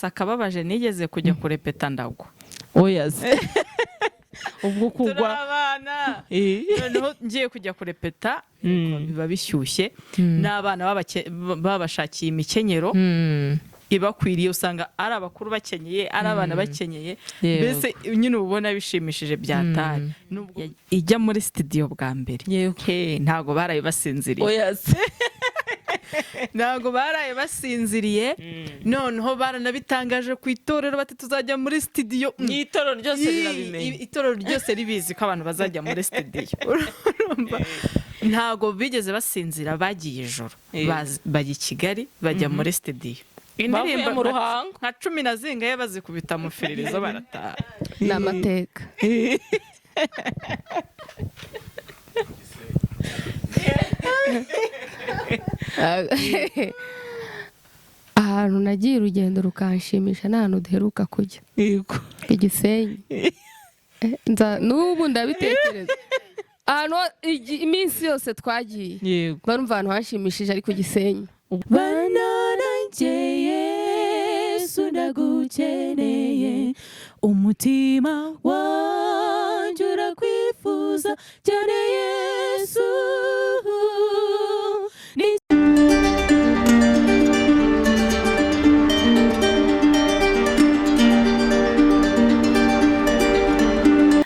Gusa akababaje, nigeze kujya kurepeta ndagwa. Oya se, ubwo kugwa? Turabana. Noneho ngiye kujya kurepeta, biba bishyushye, n'abana babashakiye imikenyero ibakwiriye. Usanga ari abakuru bakenyeye, ari abana bakenyeye. Mbese nyine uba ubona bishimishije byataye. Nubwo ijya muri studio bwa mbere, He, ntabwo baraye basinziriye. Oya se. Ntabwo baraye basinziriye. Noneho baranabitangaje ku itorero bati: "Tuzajya muri studio." Itorero ryose rirabimenya. Itorero ryose ribizi ko abantu bazajya muri studio. Urumva? Ntabwo bigeze basinzira, bagiye ijoro. Bajya i Kigali, bajya muri studio. Bavuye Indirimbo mu Ruhango. nka 10 na zingahe bazikubita mu firirizo, barataha. Ni amateka. Ahantu nagiye urugendo rukanshimisha ni ahantu duheruka kujya, Igisenyi. N'ubu ndabitekereza ahantu iminsi yose twagiye, barumva ahantu hanshimishije ari ku Gisenyi. Bana nanjye Yesu, ndagukeneye, umutima wanjye urakwifuza cyane Yesu.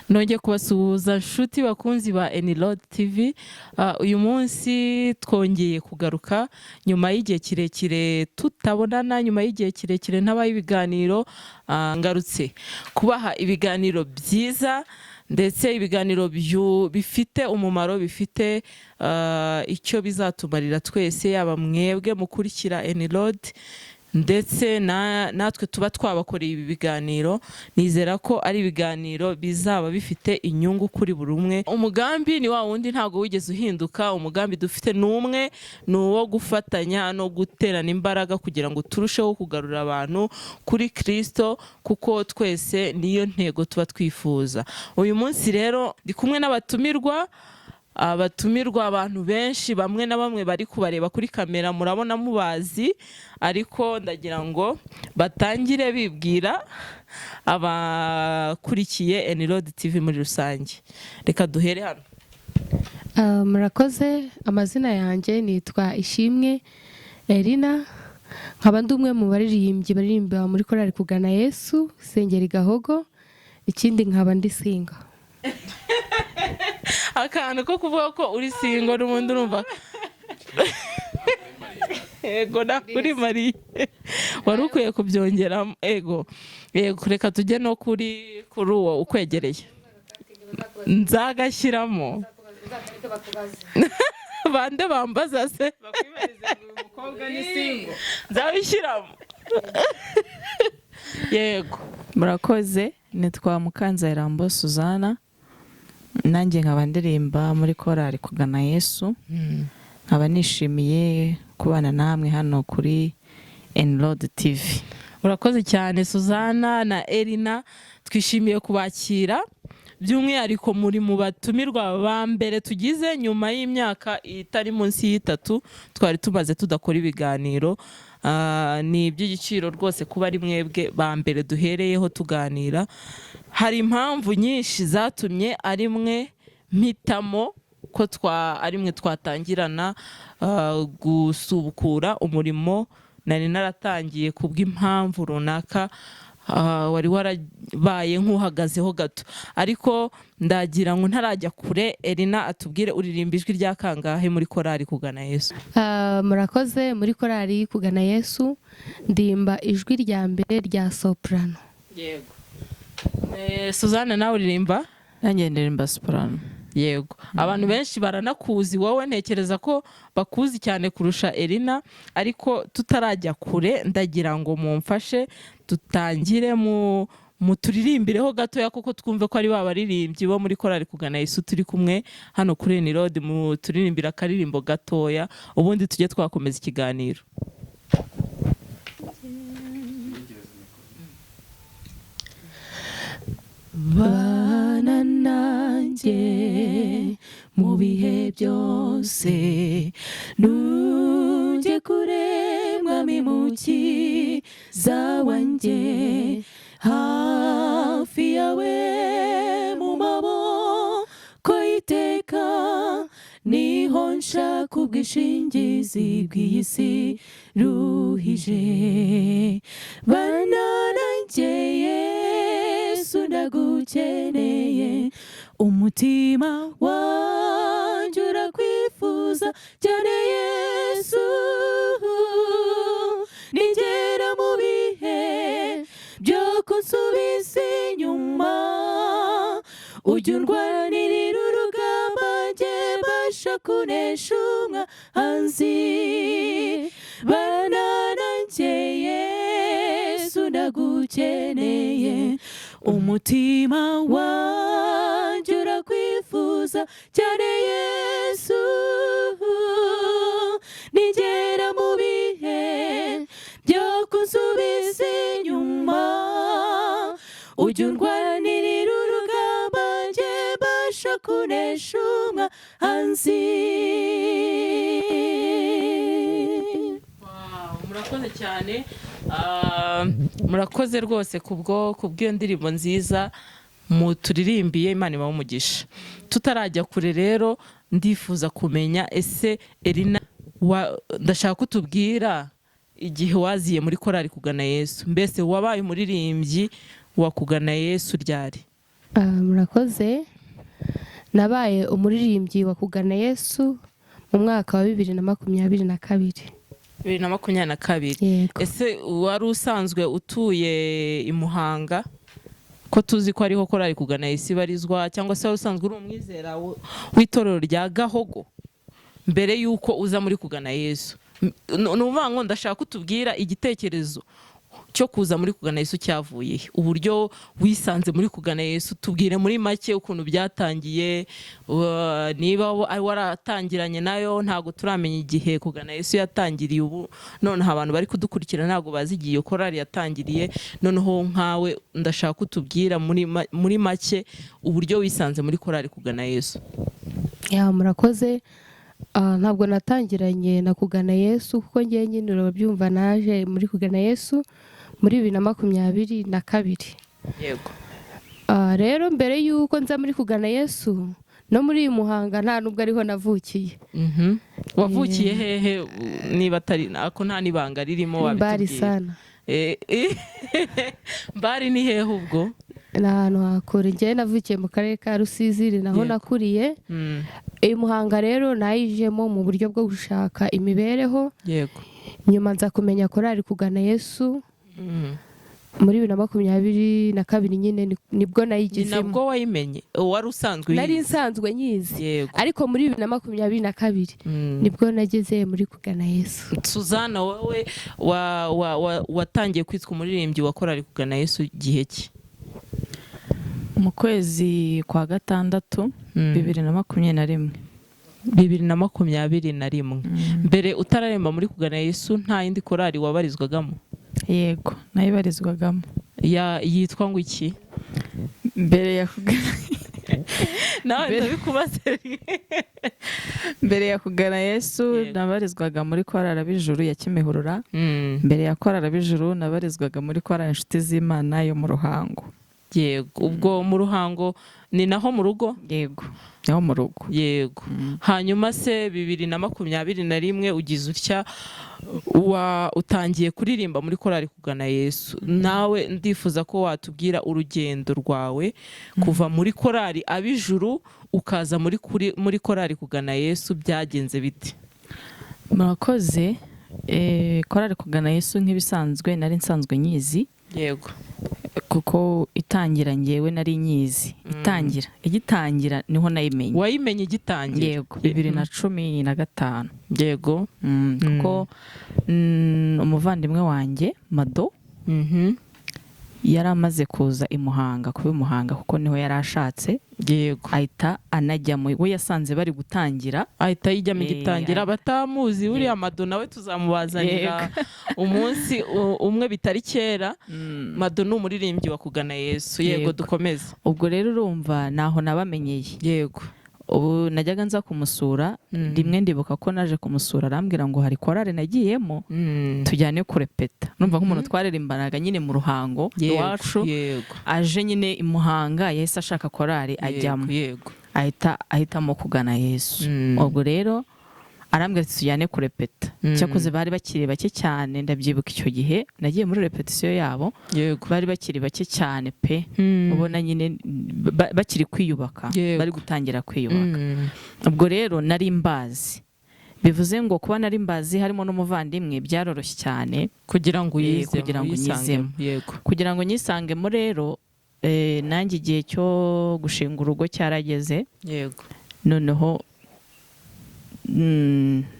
Nongeye kubasuhuza nshuti bakunzi ba Enilod TV. Uyu munsi twongeye kugaruka nyuma y'igihe kirekire tutabonana, nyuma y'igihe kirekire ntabaye ibiganiro. Ngarutse kubaha ibiganiro byiza, ndetse ibiganiro bifite umumaro, bifite icyo bizatumarira twese, yaba mwebwe mukurikira Enilod ndetse natwe tuba twabakoreye ibi biganiro. Nizera ko ari ibiganiro bizaba bifite inyungu kuri buri umwe. Umugambi ni wa wundi, ntabwo wigeze uhinduka. Umugambi dufite ni umwe, ni uwo gufatanya no guterana imbaraga kugira ngo turusheho kugarura abantu kuri Kirisito, kuko twese niyo ntego tuba twifuza. Uyu munsi rero ndi kumwe n'abatumirwa, abatumirwa abantu benshi, bamwe na bamwe bari kubareba kuri kamera murabona mubazi, ariko ndagira ngo batangire bibwira abakurikiye Enirod TV muri rusange. Reka duhere hano. Murakoze. amazina yanjye nitwa Ishimwe Erina, nkaba ndi umwe mu baririmbyi baririmba muri korali Kugana Yesu Sengeri Gahogo. Ikindi nkaba ndi single. Akantu ko kuvuga ko uri single n'ubundi urumva, ego, na kuri mariye wari ukwiye kubyongeramo. Ego, reka tujye no kuri uwo ukwegereye. Nzagashyiramo bande bambaza se? Umukobwa ni single. Nzabishyiramo, yego. Murakoze. Nitwa Mukanzayirambo Suzana, nanjye nkaba ndirimba muri korali Kugana Yesu, nkaba nishimiye kubana namwe hano kuri Enroad TV. Urakoze cyane Suzana na Erina, twishimiye kubakira. By'umwihariko muri mu batumirwa ba mbere tugize nyuma y'imyaka itari munsi y'itatu twari tumaze tudakora ibiganiro. Ni iby'igiciro rwose kuba ari mwebwe ba mbere duhereyeho tuganira. Hari impamvu nyinshi zatumye ari mwe mpitamo ko ari mwe twatangirana gusubukura umurimo nari naratangiye kubw'impamvu runaka, wari warabaye nk'uhagazeho gato. Ariko ndagira ngo ntarajya kure, Erina atubwire: uririmba ijwi rya kangahe muri korali Kugana Yesu? Murakoze. muri korali Kugana Yesu ndimba ijwi rya mbere rya soprano. Yego. Suzanne, nawe uririmba? Nanjye ndirimba soprano. Yego, abantu benshi baranakuzi wowe, ntekereza ko bakuzi cyane kurusha Erina. Ariko tutarajya kure, ndagira ngo mumfashe dutangire mu muturirimbireho gatoya, kuko twumve ko ari ba baririmbyi bo muri korali Kugana Yesu turi kumwe hano kuri Enirodi. Muturirimbira akaririmbo gatoya, ubundi tujye twakomeza ikiganiro. Bana nanjye mu bihe byose, nujye kure, mwami mukiza. Mukiza wanjye, hafi yawe mu maboko y'iteka, niho nshaka ubwishingizi bw'iyi si ruhije. Bana nanjye Yesu, ndagukeneye, umutima wanjye urakwifuza cyane Yesu. Nigera mu bihe byo kunsubiza inyuma, ujya undwanirira urugamba, njye mbasha kunesha umwanzi. Bana nanjye Yesu, ndagukeneye, umutima wanjye urakwifuza cyane Yesu. Nigera mu bihe byo kunsubiza inyuma, ujya undwanirira urugamba, njye mbasha kunesha umwanzi. Wow, murakoze cyane. Murakoze rwose kubw'iyo ndirimbo nziza muturirimbiye. Imana ibahe umugisha. Tutarajya kure rero, ndifuza kumenya, ese Elina, ndashaka ko utubwira igihe waziye muri korali Kugana Yesu. Mbese wabaye umuririmbyi wa Kugana Yesu ryari? Murakoze. Nabaye umuririmbyi wa Kugana Yesu mu mwaka wa 2022. 2022? Yego. Ese wari usanzwe utuye i Muhanga, ko tuzi ko ariho korali Kugana Yesu ibarizwa, cyangwa se wari usanzwe uri umwizera w'itorero rya Gahogo mbere y'uko uza muri Kugana Yesu? Ni ukuvuga ngo ndashaka ko utubwira igitekerezo cyo kuza muri Kugana Yesu cyavuye he? Uburyo wisanze muri Kugana Yesu, tubwire muri make ukuntu byatangiye, niba waratangiranye nayo. Ntabwo turamenya igihe Kugana Yesu yatangiriye. Ubu noneho abantu bari kudukurikira ntabwo bazi igihe iyo korali yatangiriye. Noneho nkawe ndashaka ko utubwira muri make uburyo wisanze muri korali Kugana Yesu. Ya, murakoze. Ntabwo natangiranye na Kugana Yesu, kuko ngewe nyine urabyumva, naje muri Kugana Yesu muri 2022. Rero mbere y'uko nza muri Kugana Yesu, no muri uyu Muhanga nta nubwo ariho navukiye. Wavukiye hehe, niba atari ako nta n'ibanga ririmo Mbari wabitubwira? sana. Mbari ni hehe ubwo? Ni ahantu hakure. Ngewe navukiye mu karere ka Rusizi, ni naho nakuriye. Iyi Muhanga rero nayijemo mu buryo bwo gushaka imibereho. Nyuma nza kumenya korali Kugana Yesu muri 2022 nyine, nibwo Ni nayigezemo. nabwo wayimenye? Wari usanzwe Nari uyizi? nsanzwe nyizi, ariko muri 2022 nibwo nageze muri Kugana Yesu. Suzana, wowe watangiye kwitwa umuririmbyi wa korali Kugana Yesu gihe ki? Mu kwezi kwa gatandatu, 2021. 2021. Mbere utararemba muri Kugana Yesu, nta yindi korali wabarizwagamo? Yego, nayibarizwagamo. Yitwa ngo iki? Mbere ya Kugana Nawe ndabikubaze. Mbere ya Kugana Yesu, nabarizwaga muri korali Ab'Ijuru ya Kimihurura. Mbere ya korali Ab'Ijuru, nabarizwaga muri korali Inshuti z'Imana yo mu Ruhango. Yego, ubwo mu Ruhango ni naho mu rugo? Yego, niho mu rugo. Yego. Hanyuma se 2021 ugize utya wa utangiye kuririmba muri korali Kugana Yesu. Nawe ndifuza ko watubwira urugendo rwawe kuva muri korali Ab'Ijuru ukaza muri korali Kugana Yesu, byagenze bite? Murakoze. Korali Kugana Yesu, nk'ibisanzwe nari nsanzwe nyizi, kuko itangira ngewe nari nyizi. Itangira, igitangira niho nayimenye. Wayimenye igitangira? Yego, 2015. Kuko umuvandimwe wanjye Mado yari amaze kuza i Muhanga, kuba i Muhanga, kuko niho yari ashatse, ahita anajyamo. We yasanze bari gutangira. Ahita yijyamo igitangira. Abatamuzi, buriya Mado nawe tuzamubazanira umunsi umwe bitari kera. Mado ni umuririmbyi wa Kugana Yesu. Yego. Dukomeze. Ubwo rero urumva naho nabamenyeye. Ubu najyaga nza kumusura rimwe, ndibuka ko naje kumusura arambwira ngo hari korale nagiyemo, tujyane kurepeta. Numva nk'umuntu twaririmbanaga nyine mu Ruhango iwacu, aje nyine i Muhanga, yahise ashaka korali ajyamo, ahita ahitamo Kugana Yesu. Ubwo rero arambwira ati tujyane kurepeta. Cyakoze bari bakiri bake cyane. Ndabyibuka icyo gihe nagiye muri repetisiyo yabo, bari bakiri bake cyane pe, ubona nyine bakiri kwiyubaka, bari gutangira kwiyubaka. Ubwo rero nari mbazi, bivuze ngo kuba nari mbazi harimo n'umuvandimwe byaroroshye cyane kugira ngo uyizemo, kugira ngo uyisangemo. unyizemo. Kugira ngo nyisangemo rero, nanjye igihe cyo gushinga urugo cyarageze. Noneho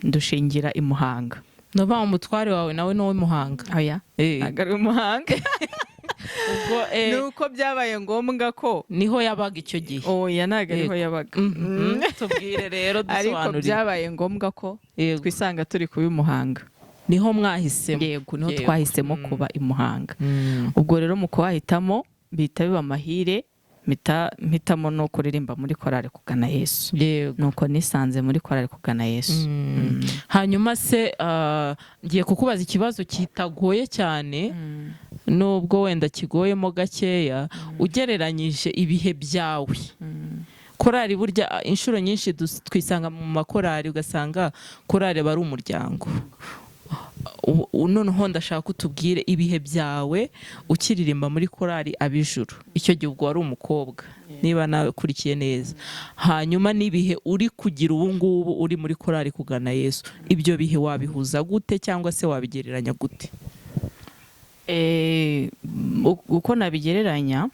ndushingira i Muhanga. Nuba umutware wawe nawe ni uw'i Muhanga? Oya, ntabwo ari i Muhanga. Ubwo ni uko byabaye ngombwa ko niho yabaga icyo gihe? Oya, ntabwo ariho yabaga. Tubwire rero, Ariko dusobanurire. byabaye ngombwa ko twisanga turi kuba i Muhanga. Niho mwahisemo? Yego, niho twahisemo kuba i Muhanga. Ubwo rero mu kuhahitamo bihita biba amahire, mpita mpitamo no kuririmba muri korali Kugana Yesu. Nuko nisanze muri korali Kugana Yesu. Hanyuma se ngiye kukubaza ikibazo kitagoye cyane, nubwo wenda kigoyemo gakeya. Ugereranyije ibihe byawe, korali burya inshuro nyinshi twisanga mu makorali, ugasanga korali aba ari umuryango. Noneho ndashaka ko utubwire ibihe byawe ukiririmba muri korali Abijuru, icyo gihe ubwo wari umukobwa niba nakurikiye neza, hanyuma n'ibihe uri kugira ubu ngubu uri muri korali Kugana Yesu. Ibyo bihe wabihuza gute cyangwa se wabigereranya gute? Uko nabigereranya,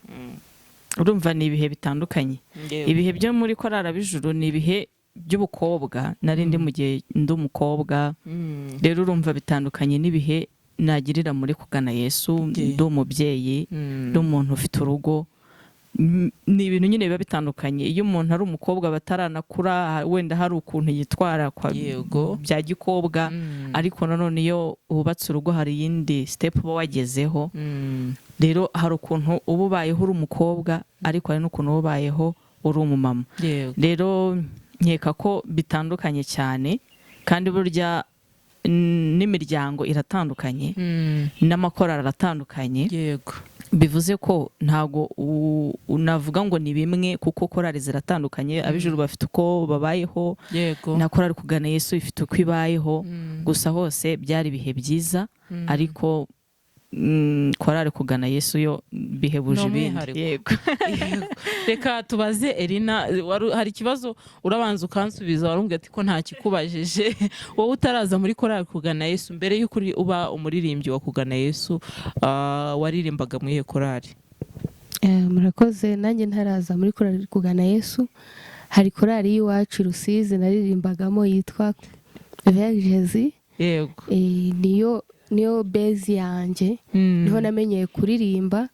urumva ni ibihe bitandukanye. Ibihe byo muri korali Abijuru ni ibihe by'ubukobwa, nari ndi mu gihe ndi umukobwa. Rero urumva bitandukanye n'ibihe nagirira muri Kugana Yesu, ndi umubyeyi, ndi umuntu ufite urugo. Ni ibintu nyine biba bitandukanye. Iyo umuntu ari umukobwa bataranakura, wenda hari ukuntu yitwara bya gikobwa, ariko nanone iyo wubatse urugo hari iyindi step uba wagezeho. Rero hari ukuntu uba ubayeho uri umukobwa, ariko hari n'ukuntu uba ubayeho uri umumama. Rero nkeka ko bitandukanye cyane, kandi burya n'imiryango iratandukanye, n'amakorali aratandukanye. Bivuze ko ntago unavuga ngo ni bimwe, kuko korali ziratandukanye. Abijuru bafite uko babayeho, na korali Kugana Yesu ifite uko ibayeho. Gusa hose byari ibihe byiza, ariko korali Kugana Yesu yo bihebuje Ni ibindi. umwihariko. Yego. Yego. Reka tubaze Erina. Hari ikibazo urabanza ukansubiza. Warumbwira ati ko nta kikubajije. Wowe utaraza muri korali Kugana Yesu, mbere y'uko uba umuririmbyi wa Kugana Yesu, waririmbaga muri iyo korali? Murakoze. Nanjye ntaraza muri korali Kugana Yesu, hari korali y'iwacu i Rusizi naririmbagamo yitwa Vergezi. Niyo base yanjye, niho namenyeye kuririmba.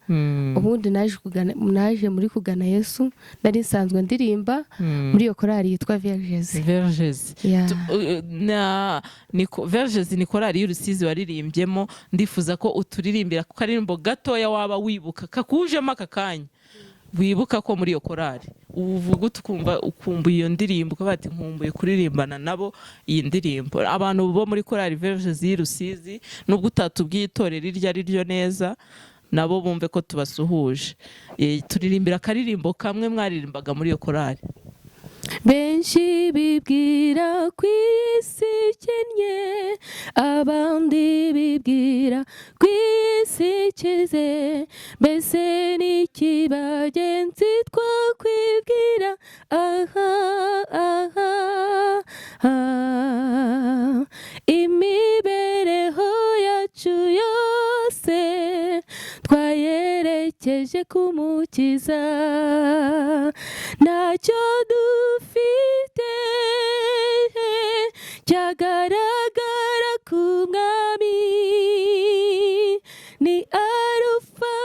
Ubundi naje muri Kugana Yesu nari nsanzwe ndirimba muri iyo korali yitwa Vergezi. Vergezi. Yeah. Vergezi ni korali y'Urusizi waririmbyemo. Ndifuza ko uturirimbira ku karirimbo gatoya waba wibuka kakujemo aka kanya, wibuka ko muri iyo korali uvuga ukumva ukumbuye iyo ndirimbo, ukavuga ati nkumbuye kuririmbana nabo iyi ndirimbo. Abantu bo muri korali Vergezi y'Urusizi, nubwo utatubwiye itorero iryo ari ryo neza, nabo bumve ko tubasuhuje. Turirimbira akaririmbo kamwe mwaririmbaga muri iyo korali. Benshi bibwira ku isi ikennye, abandi bibwira ku isi ikize. Mbese ni iki bagenzi twakwibwira? Aha aha aha, imibereho yacu yose twayerekeje ku Mukiza. Ntacyo dufite cyagaragara ku Mwami. Ni Arufa,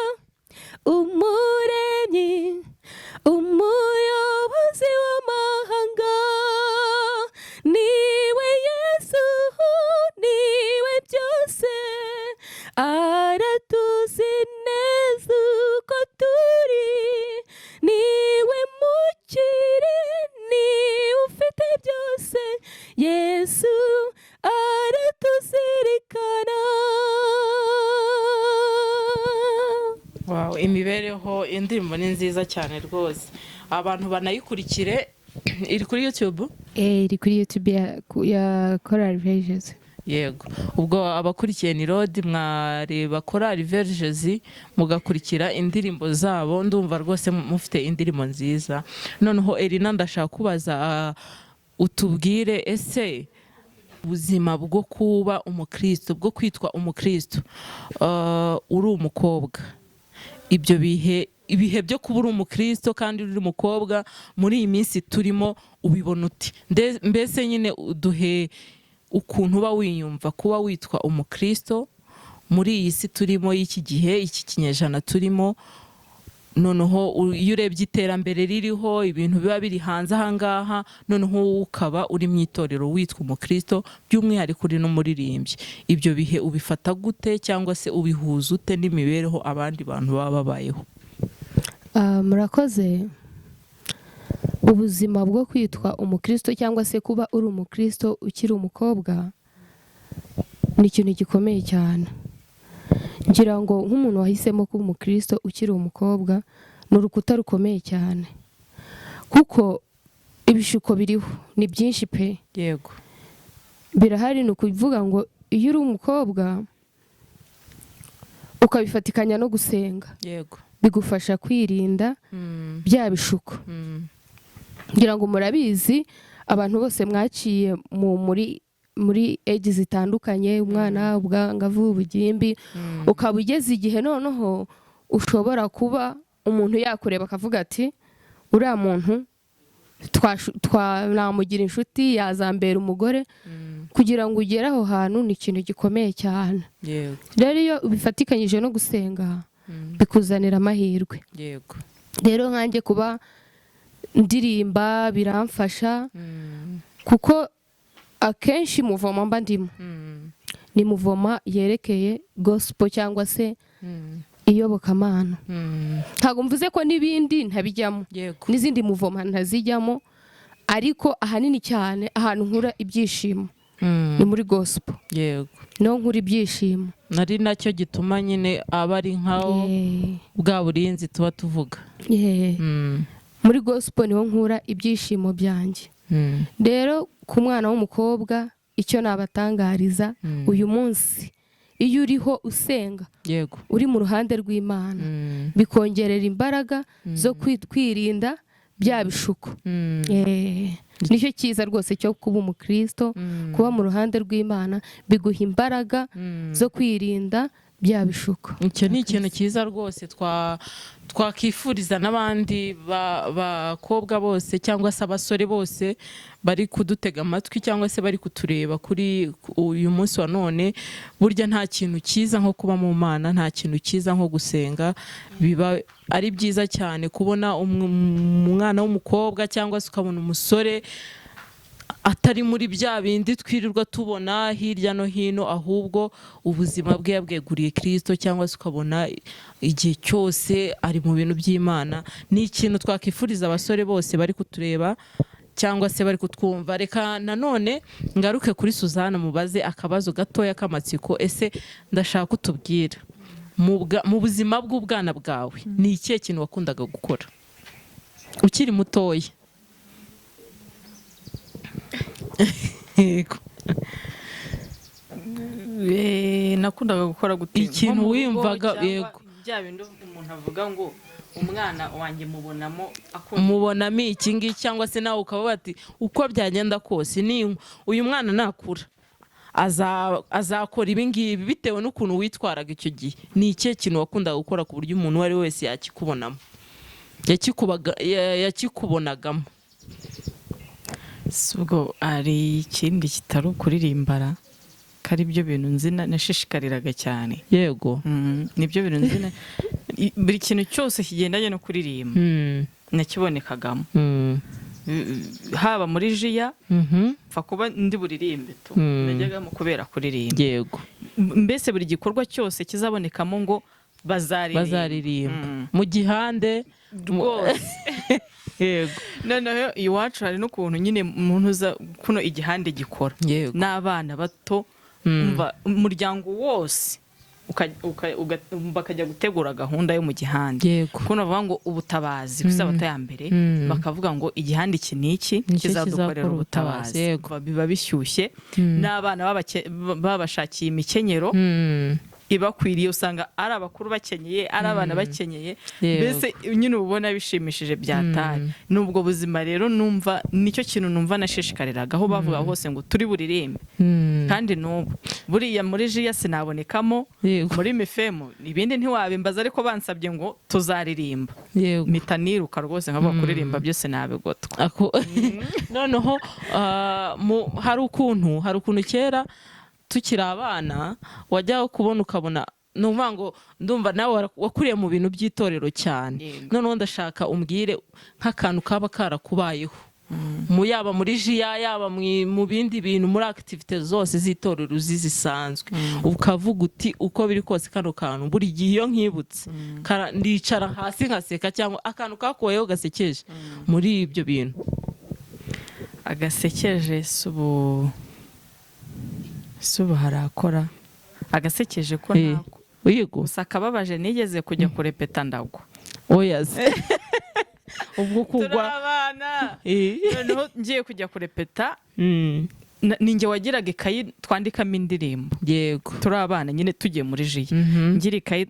Umuremyi, Umuyobozi w'amahanga. Niwe Yesu, niwe byose, aratuzi neza uko turi. Niwe mukire, niwe Yesu aratuzirikana. Wow, imibereho, indirimbo ni nziza cyane rwose, abantu banayikurikire, iri kuri YouTube. Iri kuri YouTube ya Korali Verges. Yego, ubwo abakurikiye ni rodi, mwareba Korali Verges mugakurikira indirimbo zabo. Ndumva rwose mufite indirimbo nziza. Noneho Erina, ndashaka kubaza, utubwire, ese ubuzima bwo kuba umukristo, bwo kwitwa umukristo, uri umukobwa, ibyo bihe, ibihe byo kuba uri umukristo kandi uri umukobwa muri iyi minsi turimo, ubibona uti? Mbese nyine uduhe ukuntu uba wiyumva kuba witwa umukristo muri iyi si turimo y'iki gihe, iki kinyejana turimo. Noneho iyo urebye iterambere ririho, ibintu biba biri hanze ahangaha, noneho wowe ukaba uri mu itorero witwa umukristo, by'umwihariko uri n'umuririmbyi, ibyo bihe ubifata gute cyangwa se ubihuza ute n'imibereho abandi bantu baba babayeho? Murakoze. Ubuzima bwo kwitwa umukristo cyangwa se kuba uri umukristo ukiri umukobwa ni ikintu gikomeye cyane. Ngira ngo nk'umuntu wahisemo kuba umukristo ukiri umukobwa, ni urukuta rukomeye cyane, kuko ibishuko biriho ni byinshi pe. Birahari. Ni ukuvuga ngo iyo uri umukobwa ukabifatikanya no gusenga, bigufasha kwirinda bya bishuko. Ngira ngo murabizi, abantu bose mwaciye muri age zitandukanye, umwana, ubwangavu, ubugimbi, ukaba ugeze igihe noneho ushobora kuba umuntu yakureba akavuga ati: "Uriya muntu namugira inshuti, yazambera umugore." Kugira ngo ugere aho hantu ni ikintu gikomeye cyane. Rero iyo ubifatikanyije no gusenga, bikuzanira amahirwe. Rero nkanjye kuba ndirimba biramfasha, kuko akenshi mouvement mba ndimo ni mouvement yerekeye gospel cyangwa se iyobokamana. Ntabwo mvuze ko n'ibindi ntabijyamo, n'izindi mouvement ntazijyamo, ariko ahanini cyane ahantu nkura ibyishimo ni muri gospel. Niho nkura ibyishimo. Nari nacyo gituma nyine aba ari nkaho bwa burinzi tuba tuvuga. Muri gospel niho nkura ibyishimo byanjye. Rero ku mwana w'umukobwa, icyo nabatangariza uyu munsi, iyo uriho usenga, uri mu ruhande rw'Imana, bikongerera imbaraga zo kwirinda bya bishuko. Nicyo cyiza rwose cyo kuba umukristo. Kuba mu ruhande rw'Imana biguha imbaraga zo kwirinda bya bishuko. Icyo ni ikintu cyiza rwose twakifuriza n'abandi bakobwa bose cyangwa se abasore bose bari kudutega amatwi cyangwa se bari kutureba kuri uyu munsi wa none. Burya nta kintu cyiza nko kuba mu Mana, nta kintu cyiza nko gusenga. Biba ari byiza cyane kubona umwana w'umukobwa cyangwa se ukabona umusore atari muri bya bindi twirirwa tubona hirya no hino, ahubwo ubuzima bwe yabweguriye Kirisito, cyangwa se ukabona igihe cyose ari mu bintu by'Imana. Ni ikintu twakifuriza abasore bose bari kutureba cyangwa se bari kutwumva. Reka nanone ngaruke kuri Suzanne, mubaze akabazo gatoya k'amatsiko. Ese ndashaka utubwira, mu buzima bw'ubwana bwawe, ni ikihe kintu wakundaga gukora ukiri mutoya? Yego. Nakundaga gukora gute? Ikintu Nko mu rugo wiyumvaga, cyangwa yego. Bya bindi umuntu avuga ngo umwana wanjye mubonamo akunda. Mubonamo iki ngiki, cyangwa se nawe ukaba bati: "Uko byagenda kose, ni uyu mwana nakura azakora ibi ngibi," bitewe n'ukuntu witwaraga icyo gihe. Ni ikihe kintu wakundaga gukora ku buryo umuntu uwo ari we wese yakikubonamo, yakikubonagamo? Si ubwo hari ikindi kitari ukuririmbara, ko ari byo bintu nzi nashishikariraga cyane? Nibyo bintu nzi buri kintu cyose kigendanye no kuririmba nakibonekagamo, haba muri jiya, pfa kuba ndi buririmbe tu. Najyagamo kubera kuririmba. Mbese buri gikorwa cyose kizabonekamo ngo Bazaririmba. Bazaririmba mu gihande. Rwose. Yego. Noneho iwacu hari n'ukuntu nyine umuntu uza kuno igihande gikora n'abana bato, umva umuryango wose bakajya gutegura gahunda yo mu gihande. Kuno bavuga ngo ubutabazi ku isabato ya mbere, bakavuga ngo igihande iki n'iki Nicyo kizadukorera kizakora ubutabazi. ubutabazi, yego. Biba bishyushye n'abana babashakiye imikenyero ibakwiriye, usanga ari abakuru bakenyeye, ari abana bakenyeye. Mbese nyine uba ubona bishimishije byatari. N'ubwo buzima rero numva nicyo kintu numva nashishikariraga aho bavuga hose ngo turi buririmbe. Kandi n'ubu buriya muri jiya sinabonekamo, muri mifemu ibindi ntiwabimbaza, ariko bansabye ngo tuzaririmba, mpita niruka rwose nkavuga kuririmba byose nabigotwa. Noneho hari ukuntu kera tukiri abana wajya kubona ukabona, ni ukuvuga ngo ndumva nawe wakuriye mu bintu by'itorero cyane. Yego. Noneho ndashaka umbwire nk'akantu kaba karakubayeho mu yaba muri jiya, yaba mu bindi bintu, muri activités zose z'itorero uzi zisanzwe, ukavuga uti: "Uko biri kose kano kantu buri gihe iyo nkibutse ndicara hasi nkaseka," cyangwa akantu kakubayeho gasekeje muri ibyo bintu. Agasekeje si ubu harakora agasekeje ko ntako. Yego. Gusa akababaje, nigeze kujya kurepeta ndagwa. Oya se, ubwo Turi kugwa? abana. Noneho ngiye kujya kurepeta, ninjye wagiraga ikayi twandikamo indirimbo. Turi abana nyine tugiye muri jiya, ngira ikayi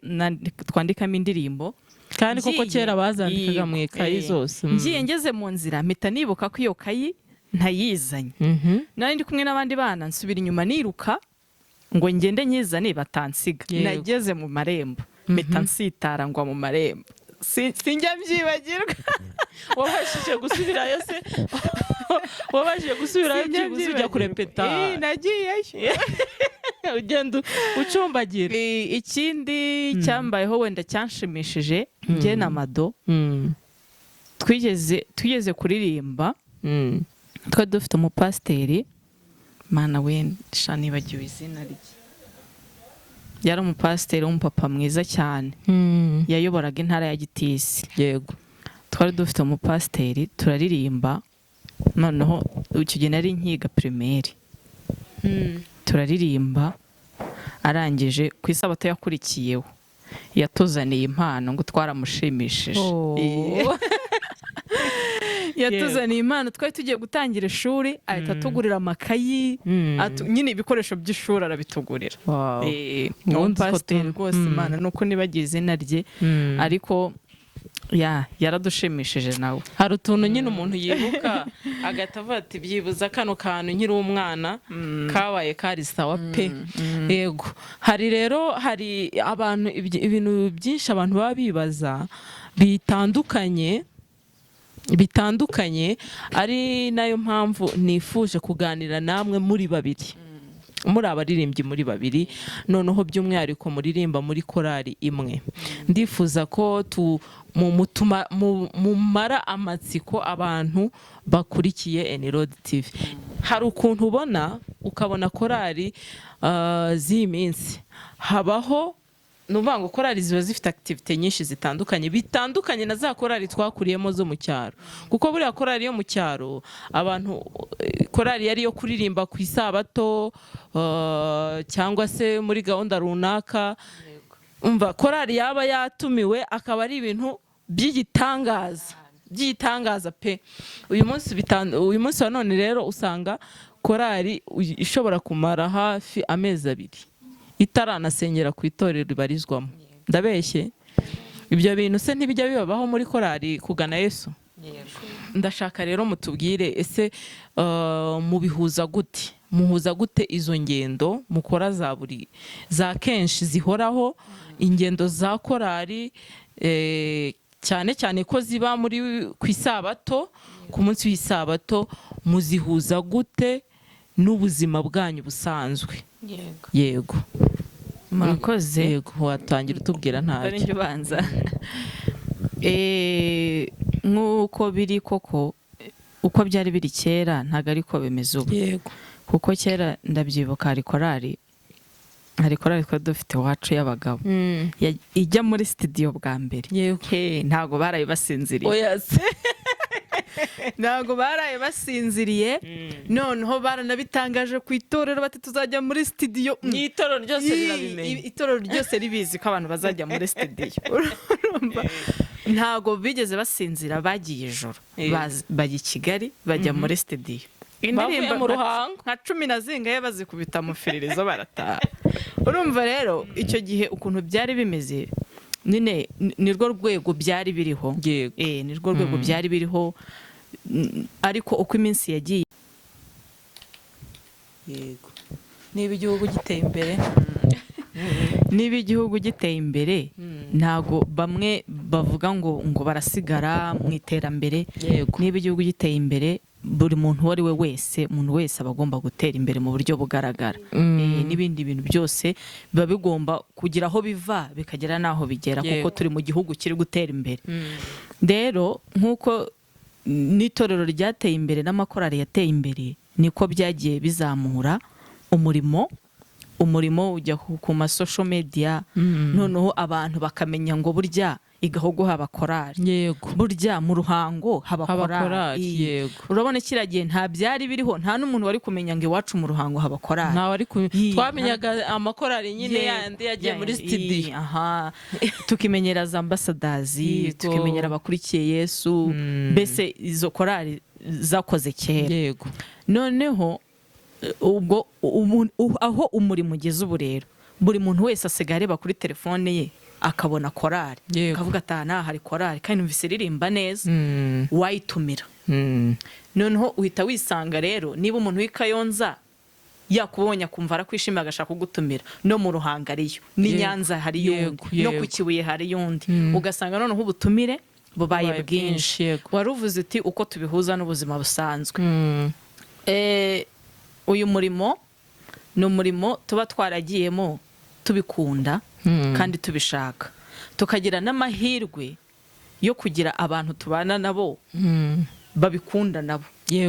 twandikamo indirimbo. Kandi koko kera bazandikaga mu ikayi zose. Ngiye ngeze mu nzira mpita nibuka ko iyo kayi ntayizanye. Nari ndi kumwe n'abandi bana, nsubira inyuma niruka ngo ngende nyizane batansiga. Nageze mu marembo mpita nsitara ngwa mu marembo. Sinjya mbyibagirwa. Wabashije gusubirayo se? Wabashije gusubirayo Sinjya byibuze ujya mbyibagirwa. kurepeta? Nagiyeyo. Ugenda ucumbagira. Ikindi cyambayeho wenda cyanshimishije, njye na Mado twigeze kuririmba. Twari dufite umupasiteri, mana we, sha nibagiwe izina rye. Yari umupasiteri w'umupapa mwiza cyane, yayoboraga intara ya Gitisi. Twari dufite umupasiteri, turaririmba. Noneho icyo gihe nari nkiga primaire. Turaririmba, arangije ku isabato yakurikiyeho yatuzaniye impano ngo twaramushimishije. Oh. Yatuzaniye impano, twari tugiye gutangira ishuri, ahita atugurira amakayi, nyine ibikoresho by'ishuri arabitugurira. Ubundi Uwo utwo pasiteri rwose, Imana nuko nibagiye izina rye, ariko ya yaradushimishije nawe. Hari utuntu nyine umuntu yibuka agahita avuga ati: "Byibuze kano kantu nkiri umwana kabaye kari sawa pe." Yego, hari rero hari abantu ibintu byinshi abantu baba bibaza bitandukanye, ari nayo mpamvu nifuje kuganira namwe muri babiri, muri abaririmbyi muri babiri, noneho by'umwihariko muririmba muri korali imwe. Ndifuza ko mumara amatsiko abantu bakurikiye Enirod TV. Hari ukuntu ubona ukabona korali z'iyi minsi habaho, ni ukuvuga ngo korali ziba zifite activités nyinshi zitandukanye, bitandukanye na za korali twakuriyemo zo mu cyaro, kuko buriya korali yo mu cyaro abantu korali yari iyo kuririmba ku isabato cyangwa se muri gahunda runaka. Umva, korali yaba yatumiwe akaba ari ibintu by'igitangaza, by'igitangaza pe. Uyu munsi wa none rero usanga korali ishobora kumara hafi amezi 2 itaranasengera ku itorero ibarizwamo. Ndabeshye? Ibyo bintu se ntibijya bibabaho muri korali Kugana Yesu? Ndashaka rero mutubwire, ese mubihuza gute, muhuza gute izo ngendo mukora za buri za kenshi zihoraho, ingendo za korali, cyane cyane ko ziba muri ku isabato, ku munsi w'isabato, muzihuza gute n'ubuzima bwanyu busanzwe? Yego. Murakoze. Yego, watangira utubwira. Dore Ntacyo. Njye ubanza. Nk'uko biri koko, uko byari biri kera ntabwo ariko bimeze ubu. Kuko kera ndabyibuka hari korali Hari korali twari dufite iwacu y'abagabo ijya muri studio bwa mbere. He, ntabwo baraye basinziriye. Oya se. Ntabwo baraye basinziriye. Noneho baranabitangaje ku itorero bati: "Tuzajya muri studio." Itorero ryose rirabimenya. Itorero ryose ribizi ko abantu bazajya muri studio. Urumva? Ntabwo bigeze basinzira, bagiye ijoro. Bajya i Kigali, bajya muri studio. Bavuye mu Ruhango. Nka 10 na zingahe bazikubita mu firirizo, barataha. Urumva rero icyo gihe ukuntu byari bimeze nyine, nirwo rwego byari biriho. Nirwo rwego byari biriho. Ariko uko iminsi yagiye Yego, niba igihugu giteye imbere. Niba igihugu giteye imbere, ntago bamwe bavuga ngo barasigara mu iterambere. Niba igihugu giteye imbere, buri muntu uwo ari we wese, umuntu wese aba agomba gutera imbere mu buryo bugaragara. N'ibindi bintu byose biba bigomba kugira aho biva bikagera n'aho bigera, kuko turi mu gihugu kiri gutera imbere. Rero nk'uko n'itorero ryateye imbere n'amakorali yateye imbere, niko byagiye bizamura umurimo ujya ku ma social media, noneho abantu bakamenya ngo burya i Gahogo haba korali, burya mu Ruhango haba haba korali. Korali. Urabona kiriya gihe nta byari biriho, nta n'umuntu wari kumenya ngo iwacu mu Ruhango haba korali. Ntawe ari twamenyaga amakorali nyine yandi yagiye muri studio. Aha tukimenyera za Ambassadors, tukimenyera Abakurikiye Yesu, mbese izo korali zakoze kera. Noneho ubwo aho umurimo ugeze ubu rero, buri muntu wese asigaye areba kuri telefone ye akabona korali, akavuga ati: "Aha n'aha hari korali kandi numvise iririmba neza, wayitumira." Noneho uhita wisanga rero niba umuntu w'i Kayonza yakubonye akumva arakwishimiye agashaka kugutumira, no mu Ruhango ariyo, n'i Nyanza hariyo undi, no ku Kibuye hariyo undi, ugasanga noneho ubutumire bubaye bubaye bwinshi. Bwinshi, yego. Wari uvuze uti uko tubihuza n'ubuzima busanzwe. Uyu murimo ni umurimo tuba twaragiyemo tubikunda kandi tubishaka, tukagira n'amahirwe yo kugira abantu tubana nabo babikunda nabo,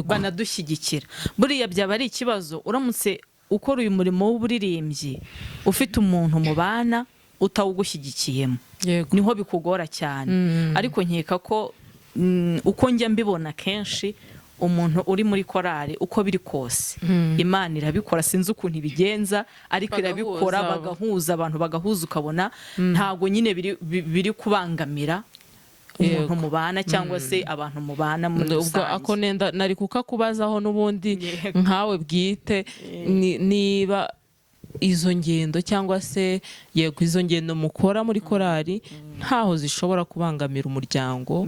banadushyigikira. Buriya byaba ari ikibazo uramutse ukora uyu murimo w'uburirimbyi ufite umuntu mubana utawugushyigikiyemo. Niho bikugora cyane. Ariko nkeka ko uko njya mbibona kenshi, umuntu uri muri korali, uko biri kose Imana irabikora, sinzi ukuntu ibigenza, ariko bagahuza. Irabikora, bagahuza abantu, bagahuza, ukabona ntabwo nyine biri kubangamira umuntu mubana cyangwa se abantu mubana muri Ubwo rusange. Ako nenda nari kukakubazaho n'ubundi. Nkawe bwite, niba izo ngendo cyangwa se, yego, izo ngendo mukora muri korali ntaho zishobora kubangamira umuryango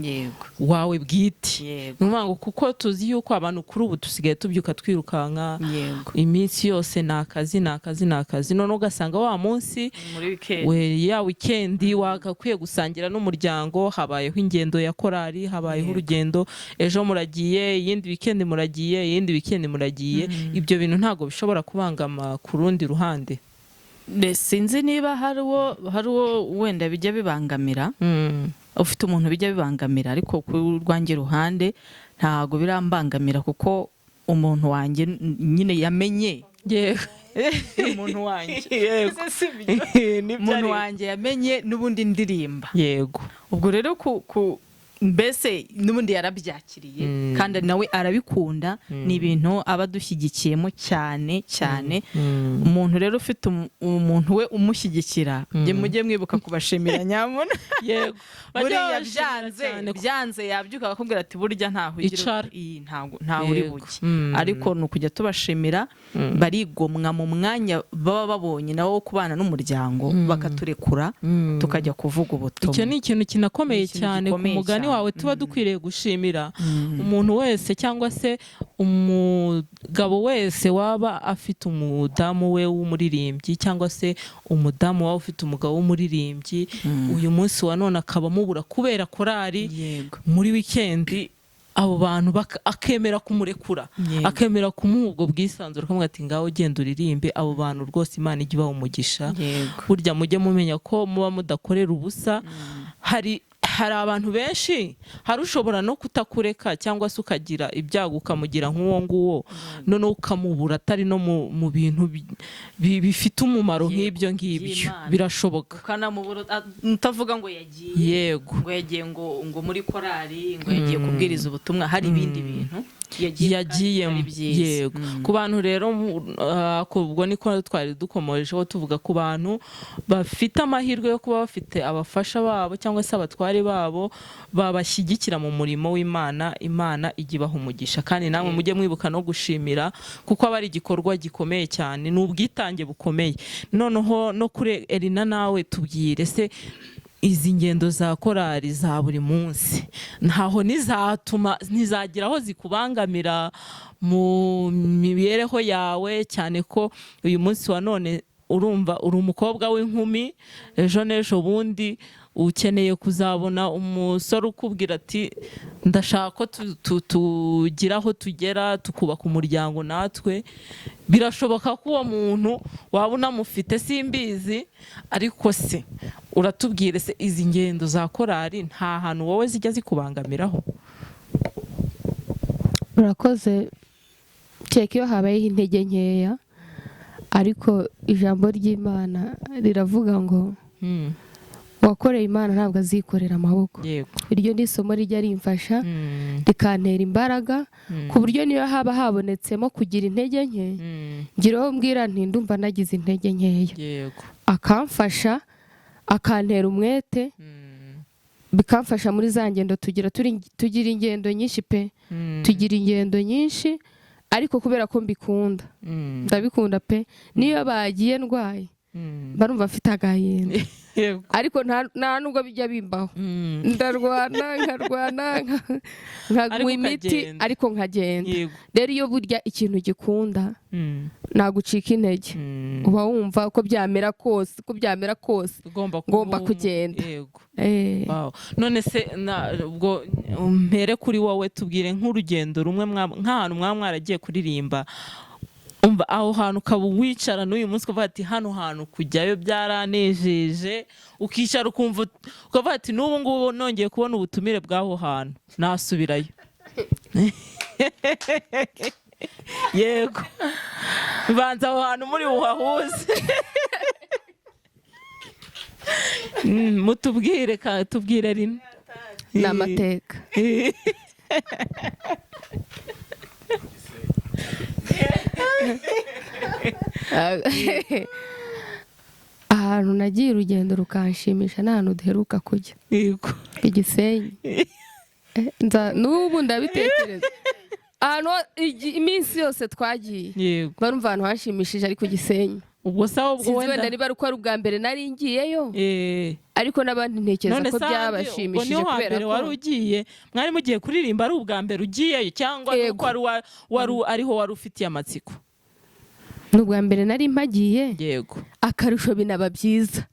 wawe bwite. Ni ukuvuga ngo kuko tuzi yuko abantu kuri ubu dusigaye tubyuka twirukanka, iminsi yose ni akazi, ni akazi, ni akazi, noneho ugasanga wa munsi muri weekend we ya weekend wagakwiye gusangira n'umuryango, habayeho ingendo ya korali, habayeho urugendo, ejo muragiye, iyindi weekend muragiye, iyindi weekend muragiye. Ibyo bintu ntabwo bishobora kubangama ku rundi ruhande? Sinzi niba hari uwo wenda bijya bibangamira, ufite umuntu bijya bibangamira, ariko ku rwanjye ruhande ntabwo birambangamira, kuko umuntu wanjye nyine yamenye umuntu wanjye. Ese si byo? Umuntu wanjye yamenye n'ubundi ndirimba. Ubwo rero ku mbese n'ubundi yarabyakiriye kandi nawe arabikunda, ni ibintu aba adushyigikiyemo cyane cyane. Umuntu rero ufite umuntu we umushyigikira, mujye mwibuka kubashimira nyamuna. Buriya Bajya babashimira byanze cyane. Byanze yabyuka akakubwira ati: "Burya ntaho ugira Icara. iyi ntaho uri bujye." Ariko ni ukujya tubashimira, barigomwa mu mwanya baba babonye nabo wo kubana n'umuryango, bakaturekura tukajya kuvuga ubutumwa. Icyo ni ikintu kinakomeye Ni ikintu cyane ku gikomeye mugani cyane. wawe. Tuba dukwiriye gushimira umuntu wese cyangwa se umugabo wese waba afite umudamu we w'umuririmbyi, cyangwa se umudamu waba ufite umugabo w'umuririmbyi, uyu munsi wa none akaba amubura kubera korali muri wikendi, abo bantu akemera kumurekura, akemera kumuha ubwo bwisanzure, akamubwira ati: "Ngaho genda uririmbe." Abo bantu rwose Imana ijya ibaha umugisha. Burya mujye mumenya ko muba mudakorera ubusa. Hari Hari abantu benshi, hari ushobora no kutakureka cyangwa se ukagira ibyago ukamugira nk'uwo nguwo, noneho ukamubura atari no mu bintu bifite umumaro nk'ibyo ngibyo. By'Imana. Birashoboka. Ukanamubura utavuga ngo yagiye, ngo yagiye ngo muri korali, ngo yagiye kubwiriza ubutumwa, hari ibindi bintu yagiye Yagiyemo. Kandi ari byiza. Yego. Ku bantu rero ubwo niko twari dukomojeho tuvuga ku bantu bafite amahirwe yo kuba bafite abafasha babo cyangwa se abatware babo babashyigikira mu murimo w'Imana, Imana ijya ibaha umugisha. Kandi namwe mujye mwibuka no gushimira, kuko aba ari igikorwa gikomeye cyane, ni ubwitange bukomeye. Noneho no kuri Erina, nawe tubwire se, izi ngendo za korali za buri munsi ntaho ntizatuma, ntizagira aho zikubangamira mu mibereho yawe, cyane ko uyu munsi wa none urumva uri umukobwa w'inkumi, ejo n'ejo bundi ukeneye kuzabona umusore ukubwira ati: "Ndashaka ko tugira aho tugera tukubaka umuryango natwe"? Birashoboka ko uwo muntu waba unamufite, simbizi, ariko se uratubwire se, izi ngendo za korali nta hantu wowe zijya zikubangamiraho? Urakoze. Kereka iyo habayeho intege nkeya, ariko ijambo ry'Imana riravuga ngo uwakoreye Imana ntabwo azikorera amaboko. Iryo ni isomo rijya rimfasha, rikantera imbaraga, ku buryo niyo haba habonetsemo kugira intege nke, ngira uwo mbwira nti: "Ndumva nagize intege nkeya," akamfasha, akantera umwete, bikamfasha muri za ngendo tugira. Tugira ingendo nyinshi pe. Tugira ingendo nyinshi, ariko kubera ko mbikunda, ndabikunda pe, niyo bagiye ndwaye, barumva mfite agahinda, ariko nta nubwo bijya bimbaho. Ndarwana, nkarwana, nkanywa Ariko imiti, ukagenda. ariko nkagenda. Rero iyo burya ikintu gikunda, nagucika intege, uba wumva uko byamera kose, uko byamera kose, ugomba ngomba kugenda. Wow. None se ubwo mpere kuri wowe, tubwire nk'urugendo rumwe nk'ahantu mwaba mwaragiye kuririmba, umva aho hantu ukaba wicara n'uyu munsi ukavuga ati: "Hano hantu kujyayo byaranejeje," ukicara ukumva ukavuga ati: "N'ubu ngubu nongeye kubona ubutumire bw'aho hantu nasubirayo." Yego, banza aho hantu muri buhahuze. Mutubwire tubwire rimwe. Ni amateka. Ahantu nagiye urugendo rukanshimisha ni ahantu duheruka kujya, Igisenyi. N'ubu ndabitekereza ahantu iminsi yose twagiye, barumva ahantu hashimishije ariko Gisenyi. Ubwo se ahubwo Sinzi wenda wenda niba ari uko ari ubwa mbere nari ngiyeyo, ariko n'abandi ntekereza None ko se ahandi, ubwo byabashimishije niho kubera hambere ko wari ugiye, mwari mugiye kuririmba ari ubwa mbere ugiyeyo, cyangwa Yego. nuko wari ariho wari ufitiye amatsiko? Ni ubwa mbere nari mpagiye, akarusho binaba byiza.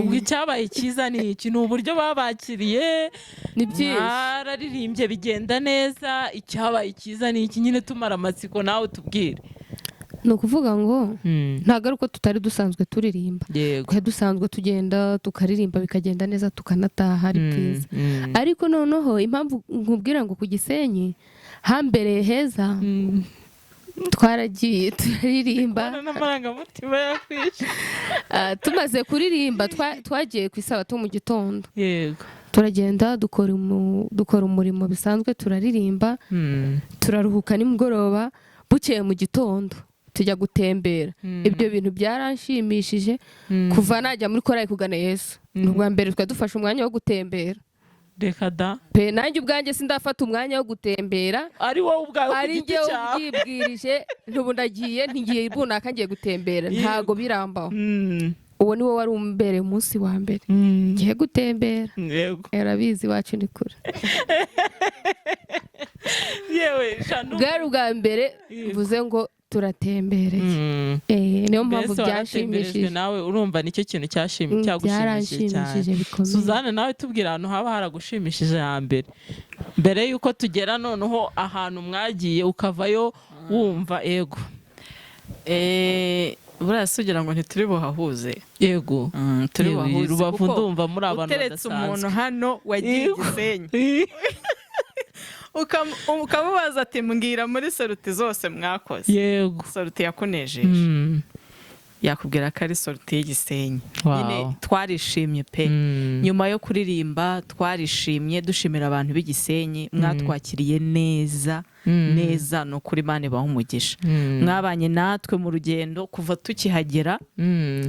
Ubwo icyabaye cyiza ni iki? Ni uburyo babakiriye? Ni byinshi. Mwararirimbye bigenda neza? Icyabaye cyiza ni iki nyine? Tumara amatsiko, nawe tubwire. Ni ukuvuga ngo ntabwo ari uko tutari dusanzwe turirimba. Twari dusanzwe tugenda tukaririmba bikagenda neza, tukanataha ari byiza, ariko noneho impamvu nkubwira ngo ku Gisenyi hambereye heza, twaragiye turaririmba. N'amarangamutima yakwishe. Tumaze kuririmba, twagiye ku isabato mu gitondo, turagenda dukora umurimo bisanzwe, turaririmba, turaruhuka nimugoroba. Bukeye mu gitondo tujya gutembera. Ibyo bintu byaranshimishije. Kuva najya muri korali Kugana Yesu, ni ubwa mbere twari dufashe umwanya wo gutembera. Reka da! Pe, nanjye ubwanjye sindafata umwanya wo gutembera. Ari wowe ubwawe ku Ari giti njyewe cyawe? ubyibwirije, ntubu ndagiye, ntigiye runaka, ngiye gutembera, ntago birambaho. Uwo ni wo wari umbereye umunsi wa mbere ngiye gutembera. Arabizi, iwacu ni kure. Yewe shanu. Bwari ubwa mbere mvuze ngo turatembereye. Niyo mpamvu Mbese waratemberejwe byanshimishije. nawe, urumva nicyo kintu cyagushimishije cyane. Byaranshimishije bikomeye. Suzanne, nawe tubwira ahantu haba haragushimishije hambere, mbere y'uko tugera noneho ahantu mwagiye ukavayo wumva ego. Buriya si ugira ngo ntituri buhahuze? Yego. Turi Yewe, buhahuze. Rubavu, Kuko ndumva muri abantu uteretse badasanzwe. umuntu hano wagiye Yego. Gisenyi, ukamubaza ati: "Mbwira muri sortie zose mwakoze, sortie yakunejeje," yakubwira ko ari sortie y'Igisenyi. Nyine twarishimye pe. Nyuma yo kuririmba twarishimye, dushimira abantu b'Igisenyi mwatwakiriye neza neza. Ni ukuri, Imana ibaha umugisha. Mwabanye natwe mu rugendo kuva tukihagera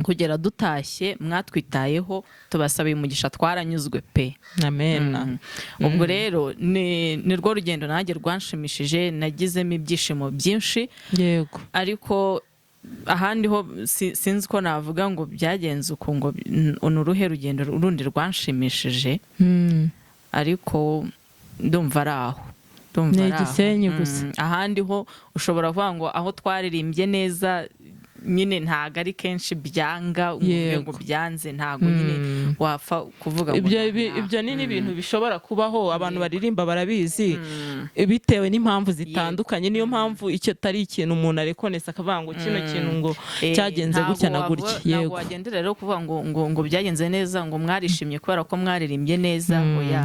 kugera dutashye, mwatwitayeho, tubasabiye umugisha, twaranyuzwe pe. Amen. Ubwo rero ni rwo rugendo nanjye rwanshimishije, nagizemo ibyishimo byinshi. Ariko ahandi ho sinzi ko navuga ngo byagenze uku, ngo ni uruhe rugendo rundi rwanshimishije, ariko ndumva ari aho. Ndumva Ni ari aho. Igisenyi gusa. Ahandi ho ushobora kuvuga ngo aho twaririmbye neza nyine ntabwo ari kenshi byanga, ngo uvuge ngo byanze, ntabwo nyine wapfa kuvuga ngo Ibyo ibyo ni n'ibintu bishobora kubaho, abantu baririmba barabizi, bitewe n'impamvu zitandukanye. Niyo mpamvu icyo atari ikintu umuntu arekonesa akavuga ngo kino kintu ngo cyagenze Ntabwo gutya na gutya. Ntabwo wagendera rero kuvuga ngo byagenze neza, ngo mwarishimye kubera ko mwaririmbye neza. Oya.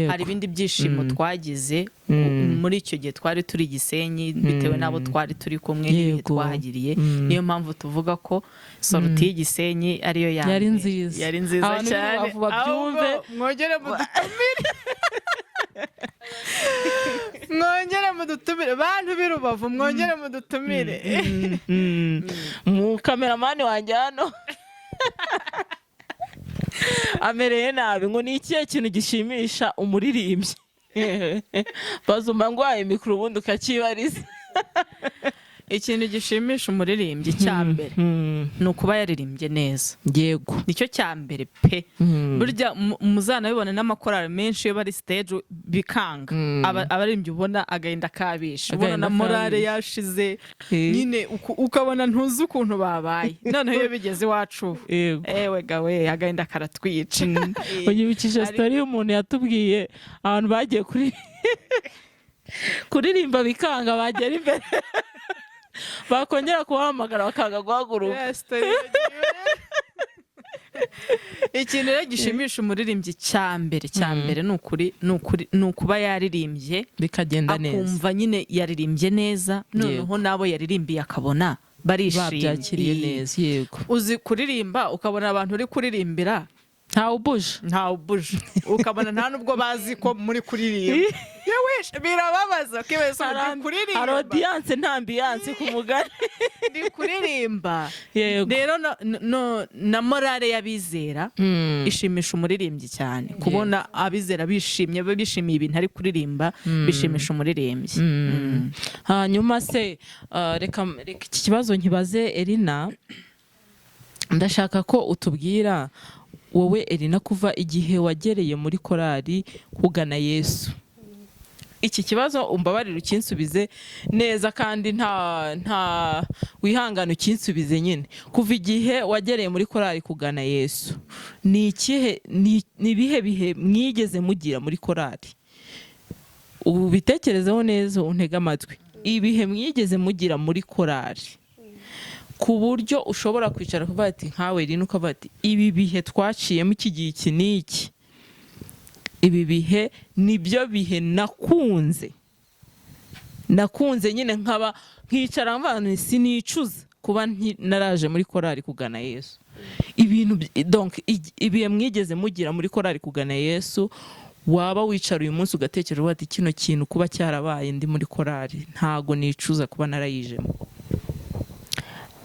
Hari ibindi byishimo twagize muri icyo gihe twari turi Gisenyi, bitewe n'abo twari turi kumwe n'ibihe twahagiriye. Niyo mpamvu tuvuga ko sortie y'Igisenyi ariyo ya Yari mbere. nziza. Yari nziza Abantu b'i cyane. Rubavu babyumve. Ahubwo mwongere mudutumire, mwongere mudutumire, bantu b'i Rubavu, mwongere mudutumire. Mu cameraman wanjye hano amereye nabi, ngo ni ikihe kintu gishimisha umuririmbyi? Bazumva ngwaye mikoro, ubundi ukakibariza. Ikintu gishimisha umuririmbyi cya mbere ni ukuba yaririmbye neza. Nicyo cya mbere pe. Burya muzanabibona n'amakorali menshi, iyo bari stage bikanga, abaririmbyi ubona agahinda kabishe, ubona Agahinda na morale kabishe. yashize nyine, ukabona ntuzi ukuntu babaye. Noneho iyo bigeze iwacu, ewe gawe, agahinda karatwica. Unyibukije story y'umuntu yatubwiye, abantu bagiye kuri kuririmba bikanga, bagera imbere bakongera kubahamagara bakanga guhaguruka. Yes, story yagiye. Ikintu rero gishimisha umuririmbyi cya mbere, cya mbere, ni ukuri, ni ukuri, ni ukuba yaririmbye bikagenda neza, akumva nyine yaririmbye neza, noneho n'abo yaririmbiye akabona barishimye, babyakiriye neza, yego. Uzi kuririmba ukabona abantu uri kuririmbira Ntawe ubuje. Ntawe ubuje, ukabona nta nubwo bazi ko muri kuririmba. Yewe, birababaza, ukibaza uti: "Ndi Hari kuririmba." Audience nta ambiance ku mugani. Ndi kuririmba. Rero na morale y'abizera ishimisha umuririmbyi cyane. Kubona abizera bishimye, bishimiye ibintu ari kuririmba, bishimisha umuririmbyi. Hanyuma se reka iki kibazo nkibaze Erina. Ndashaka ko utubwira wowe Erina, kuva igihe wagereye muri korali Kugana Yesu. Iki kibazo umbabarire ukinsubize neza kandi nta wihangane, ukinsubize nyine. Kuva igihe wagereye muri korali Kugana Yesu, ni ikihe, ni ibihe bihe mwigeze mugira muri korali? Ubu bitekerezeho neza, untege amatwi. Ibihe mwigeze mugira muri korali ku buryo ushobora kwicara ukavuga ati, nkawe rino, ukavuga ati: "Ibi bihe twaciyemo iki gihe iki n'iki, ibi bihe nibyo bihe nakunze, nakunze nyine nkaba nkicara mvuga nti sinicuza kuba naraje muri korali Kugana Yesu." Ibintu donc ibihe mwigeze mugira muri korali Kugana Yesu, waba wicara uyu munsi ugatekereza uvuga ati: "Kino kintu kuba cyarabaye ndi muri korali, ntago nicuza kuba narayijemo."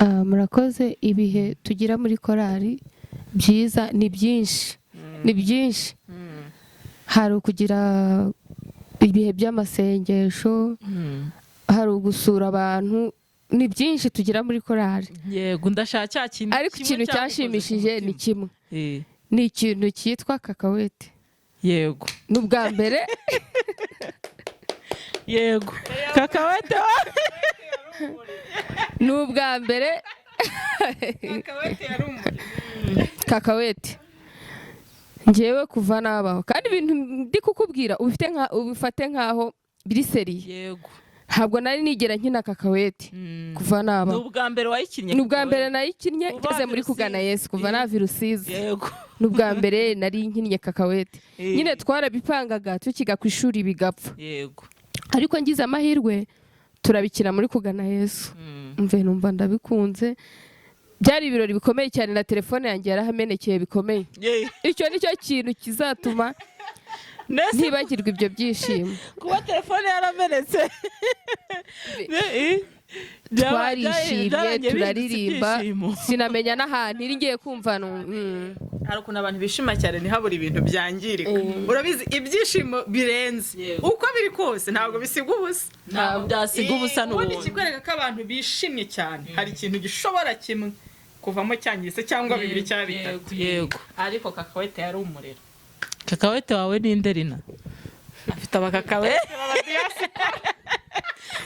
Murakoze. Ibihe tugira muri korali byiza ni byinshi, ni byinshi. Hari ukugira ibihe by'amasengesho, hari ugusura abantu, ni byinshi tugira muri korali. Yego, ndashaka cya kintu Ariko kimwe ikintu cyagukoze ku cyanshimishije ni mutima. kimwe, ni ikintu cyitwa kakawete. Ni ubwa mbere. Yego, kakawete. Ni ubwa mbere kakawete ngewe kuva nabaho, kandi ibintu ndi kukubwira ubifite nka ubifate nkaho biri sérieux. Ntabwo nari nigera nkina kakaweti kuva naba. Ni ubwa mbere wayikinnye? Ni ubwa mbere nayikinnye. Kuva Ngeze muri Rusizi. Kugana Yesu, kuva nava i Rusizi, ni ubwa mbere nari nkinnye kakaweti. Nyine twarabipangaga tukiga ku ishuri bigapfa, ariko ngize amahirwe turabikina muri Kugana Yesu. Mve numva ndabikunze. Byari ibirori bikomeye cyane, na telefone yanjye yarahamenekeye bikomeye. Icyo ni cyo kintu kizatuma Nese ntibagirwa ibyo byishimo. Kuba telefone yaramenetse, Twarishimye, byarangiye bihindutse turaririmba, ibyishimo. sinamenya n'ahantu iri, ngiye kumva Hari ukuntu abantu bishima cyane ntihabure ibintu byangirika. Urabizi, ibyishimo birenze, uko biri kose ntabwo bisiga ubusa. Ntabwo byasiga ubusa Ubundi n'ubundi. ikikwereka ko abantu bishimye cyane, hari ikintu gishobora kimwe kuvamo cyangiritse, cyangwa bibiri cyangwa bitatu. Ariko kakawete yari umuriro. Kakawete wawe ni nderina? Afite abakakawete.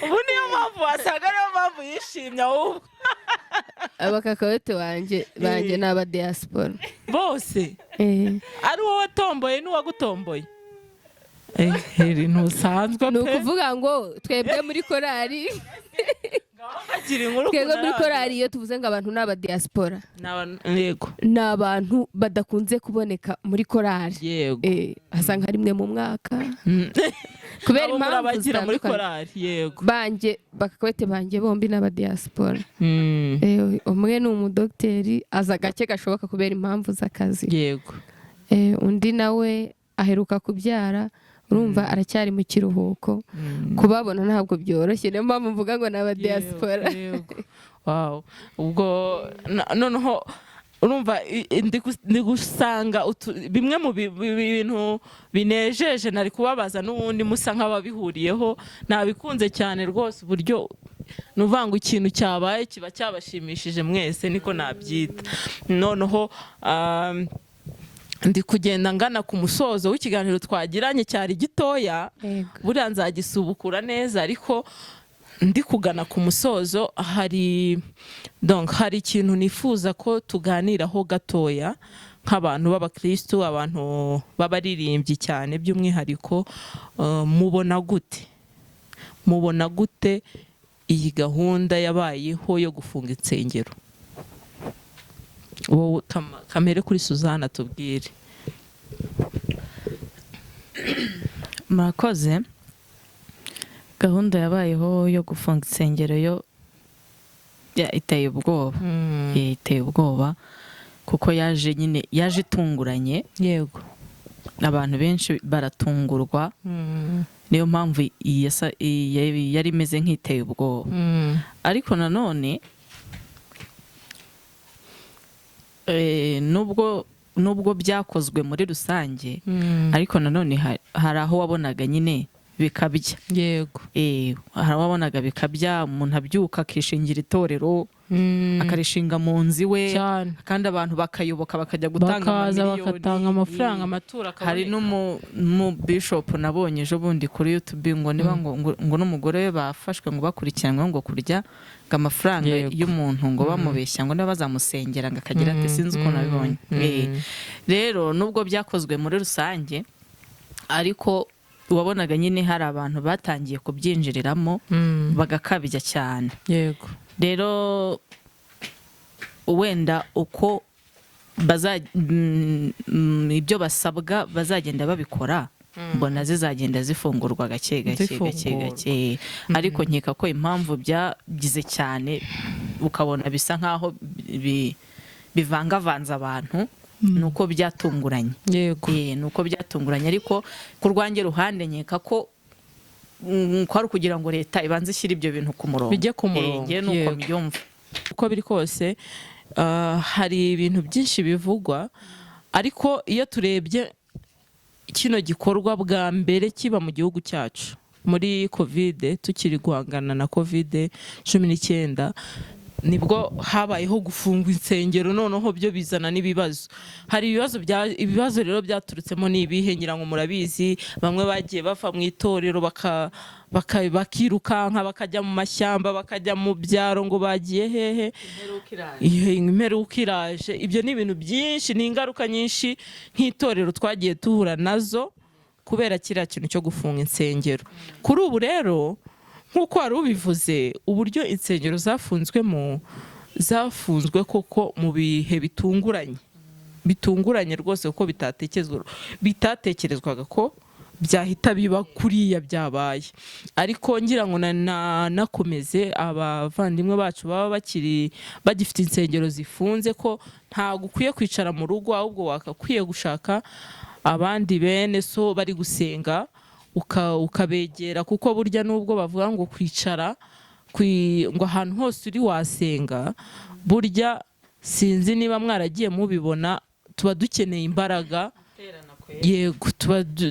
Ubu niyo mpamvu wasanga, niyo mpamvu yishimye ahubwo. Abakakawete banjye ni aba diaspora. Bose? Eh. Ari wowe watomboye n'uwagutomboye? Eri ntusanzwe Ni pe. ukuvuga ngo twebwe muri korali, Agira inkuru. twebwe muri korali iyo tuvuze ngo abantu ni aba diaspora, ni abantu badakunze kuboneka muri korali. Asanga rimwe mu mwaka kubera Abo impamvu murabagira muri zitandukanye. korali, yego. Banjye, bakakawete banjye bombi ni aba diaspora. Umwe ni umudogiteri, aza gake gashoboka kubera impamvu z'akazi. Undi nawe aheruka kubyara, urumva aracyari mu kiruhuko, kubabona ntabwo byoroshye. Niyo mpamvu mvuga ngo ni aba diaspora. Yego. Wow. Ubwo noneho urumva ndi gusanga bimwe mu bintu binejeje nari kubabaza n'ubundi musa nk'ababihuriyeho. Nabikunze cyane rwose uburyo ni ukuvuga ngo ikintu cyabaye kiba cyabashimishije mwese, niko nabyita. Noneho ndi kugenda ngana ku musozo w'ikiganiro twagiranye, cyari gitoya. Buriya nzagisubukura neza, ariko ndi kugana ku musozo. Hari, donc, hari ikintu nifuza ko tuganiraho gatoya nk'abantu b'abakristu, abantu b'abaririmbyi cyane by'umwihariko. Mubona gute iyi gahunda yabayeho yo gufunga insengero? Wowe kamere kuri Suzana, tubwire. Murakoze. Gahunda yabayeho yo gufunga insengero yo iteye ubwoba. Iteye ubwoba kuko yaje nyine, yaje itunguranye. Abantu benshi baratungurwa, niyo mpamvu iyi iyi yari imeze nk'iteye ubwoba. Ariko nanone nubwo byakozwe muri rusange, ariko nanone hari aho wabonaga nyine bikabya. Hari aho wabonaga bikabya, umuntu abyuka akishingira itorero, akarishinga mu nzu iwe, kandi abantu bakayoboka, bakajya gutanga Bakaza amamiliyoni. bagatanga amafaranga, amaturo Hari akaboneka. n'umu bishop nabonye ejo bundi kuri YouTube, ngo niba ngo n'umugore we bafashwe, ngo bakurikiranywe ngo kurya ngo amafaranga y'umuntu, ngo bamubeshya ngo niba bazamusengera ngo akagira ati, sinzi ukuntu nabibonye. Rero nubwo byakozwe muri rusange, ariko wabonaga nyine hari abantu batangiye kubyinjiriramo bagakabya cyane. Rero wenda uko ibyo basabwa bazagenda babikora, mbona zizagenda zifungurwa gake gake gake. Zifungurwa. Gake. Ariko nkeka ko impamvu byagize cyane, ukabona bisa nkaho bivangavanze abantu, ni uko byatunguranye. Ni uko byatunguranye. Ariko ku rwanjye ruhande nkeka ko kwari ukugira ngo leta ibanze ishyire ibyo bintu ku murongo. Bijye ku murongo, Njye ni uko mbyumva. Uko biri kose, hari ibintu byinshi bivugwa, ariko iyo turebye kino gikorwa bwa mbere kiba mu gihugu cyacu muri COVID, tukiri guhangana na COVID-19, nibwo habayeho gufunga insengero. Noneho byo bizana n'ibibazo. Hari ibibazo bya ibibazo rero byaturutsemo ni ibihe? Ngira ngo murabizi, bamwe bagiye bava mu itorero bakirukanka, bakajya mu mashyamba, bakajya mu byaro, ngo bagiye hehe? Iyo imperuka iraje. Ibyo ni ibintu byinshi, ni ingaruka nyinshi nk'itorero twagiye duhura nazo kubera kiriya kintu cyo gufunga insengero. Kuri ubu rero Nk'uko wari ubivuze, uburyo insengero zafunzwemo, zafunzwe koko mu bihe bitunguranye, bitunguranye rwose, kuko bitatekerezwaga ko byahita biba kuriya byabaye. Ariko ngira ngo nakomeze abavandimwe bacu baba bagifite insengero zifunze ko ntabwo ukwiye kwicara mu rugo, ahubwo wakakwiye gushaka abandi bene so bari gusenga, ukabegera, kuko burya nubwo bavuga ngo kwicara ngo ahantu hose uri wasenga, burya sinzi niba mwaragiye mubibona, tuba dukeneye imbaraga. Yego,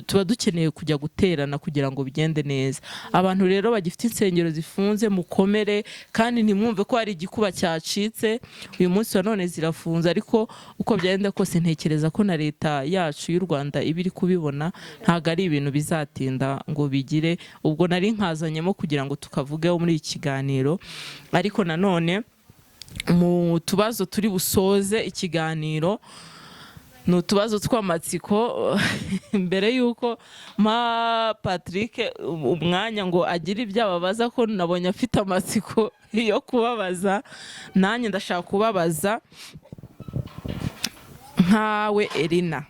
tuba dukeneye kujya guterana kugira ngo bigende neza. Abantu rero bagifite insengero zifunze, mukomere kandi ntimwumve ko hari igikuba cyacitse. Uyu munsi wa none zirafunze, ariko uko byagenda kose ntekereza ko na Leta yacu y'u Rwanda iba iri kubibona, ntabwo ari ibintu bizatinda ngo bigire. Ubwo nari nkazanyemo kugira ngo tukavugeho muri iki kiganiro. Ariko nanone mu tubazo turi busoze ikiganiro ni utubazo tw'amatsiko. Mbere y'uko ma Patrick umwanya ngo agire ibyo ababaza, ko nabonye afite amatsiko yo kubabaza, nanjye ndashaka kubabaza nkawe Erina,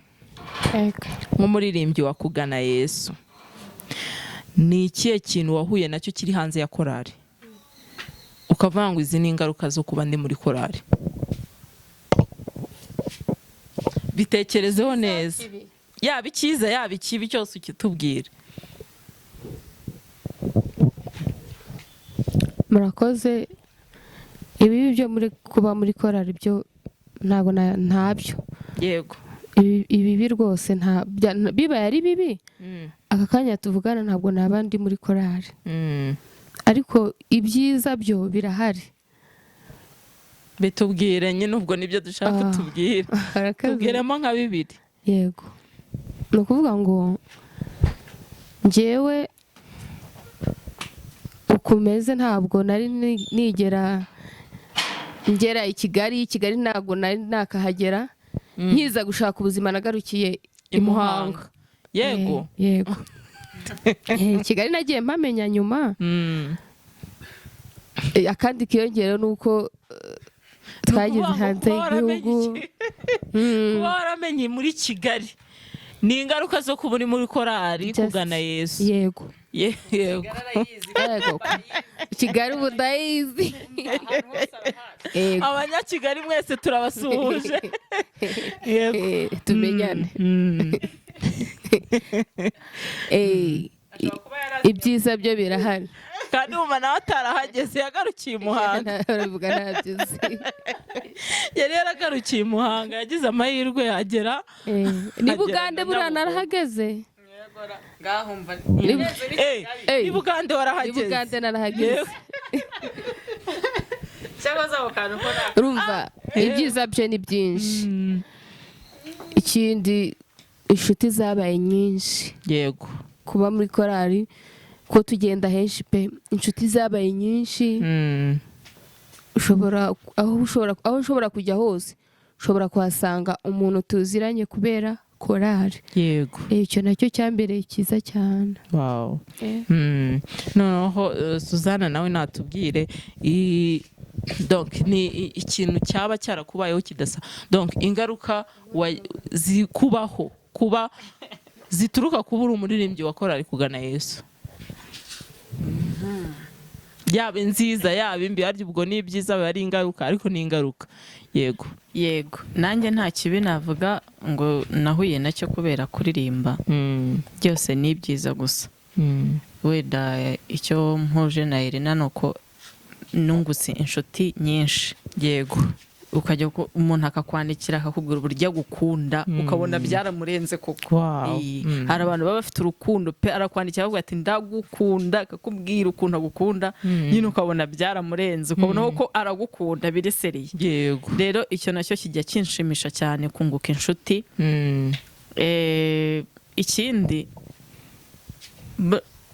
nk'umuririmbyi wa Kugana Yesu, ni ikihe kintu wahuye nacyo kiri hanze ya korari ukavuga ngo izi ni ingaruka zo kuba ndi muri korari? Bitekerezeho neza, yaba icyiza yaba ikibi, cyose ukitubwire. Murakoze. Ibibi byo muri kuba muri korari byo ntabwo ntabyo. Ibibi rwose nta bibaye ari bibi, aka kanya tuvugana ntabwo naba ndi muri korari. Ariko ibyiza byo birahari. Bitubwire nyine, ubwo nibyo dushaka. Tubwire. Harakaze. Tubwiremo nka bibiri. Yego, ni ukuvuga ngo njyewe uko umeze ntabwo nari nigera ngera i Kigali. I Kigali ntabwo nari nakahagera. Nkiza gushaka ubuzima nagarukiye i Muhanga. Yego. Kigali nagiye mpamenya nyuma. Akandi kiyongera ni uko twageze Ni ukuvuga ngo hanze kuba waramenye y'igihugu. Kuba waramenye muri Kigali ni ingaruka zo kuba uri muri korari Kugana Yesu. Yego. Yego. Yego, Kigali ubu ndayizi. Yego. Abanyakigali mwese turabasuhuje, yego. Tumenyane. Ibyiza byo birahari. Kandi wumva nawe atarahageze, yagarukiye i Muhanga. Uravuga ntabyo uzi. Yari yaragarukiye i Muhanga, yagize amahirwe yagera Ni agera Bugande na buriya Nyabugogo. narahageze. Ni Bugande Ni warahageze? Bugande narahageze. Yewe. Urumva ibyiza byo ni byinshi. Ikindi, inshuti zabaye nyinshi. Kuba muri korali ko tugenda henshi pe, inshuti zabaye nyinshi. Ushobora aho ushobora kujya hose ushobora kuhasanga umuntu tuziranye kubera korali. Icyo nacyo cyambereye cyiza cyane. Wow. Noneho Suzana nawe natubwire donc ni ikintu cyaba cyarakubayeho kidasa, donc ingaruka zikubaho kuba zituruka kuba uri umuririmbyi wa korali Kugana Yesu, yaba inziza yaba imbi. Harya ubwo ni ibyiza biba ari ingaruka, ariko ni ingaruka, yego. Yego, nanjye nta kibi navuga ngo nahuye nacyo kubera kuririmba. Byose ni ibyiza gusa. Wenda icyo mpuje na Elena ni uko nungutse inshuti nyinshi. Ukajya umuntu akakwandikira akakubwira uburyo agukunda, ukabona byaramurenze koko. Hari abantu baba bafite urukundo pe, arakwandikira akavuga ati ndagukunda, akakubwira ukuntu agukunda nyine, ukabona byaramurenze, ukabona ko aragukunda biri sérieux. Rero icyo nacyo kijya kinshimisha cyane, kunguka inshuti. Ikindi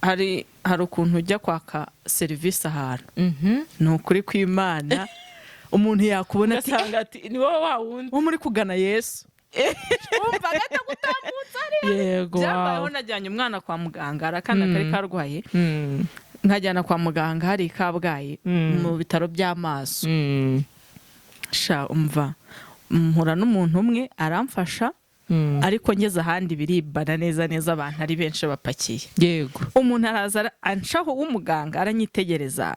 hari ukuntu ujya kwaka serivisi ahantu, ni ukuri kw'Imana, umuntu yakubona ati ugasanga ati ni wowe wa wundi wo muri Kugana Yesu, wumva agahita gutambutsa. Byambayeho, najyanye umwana kwa muganga, hari akana kari karwaye. Nkajyana kwa muganga hari i Kabgayi, mu bitaro by'amaso. Sha, umva, mpura n'umuntu umwe aramfasha, ariko ngeze ahandi biribana neza neza, abantu ari benshi bapakiye. Umuntu araza anshaho w'umuganga, aranyitegereza,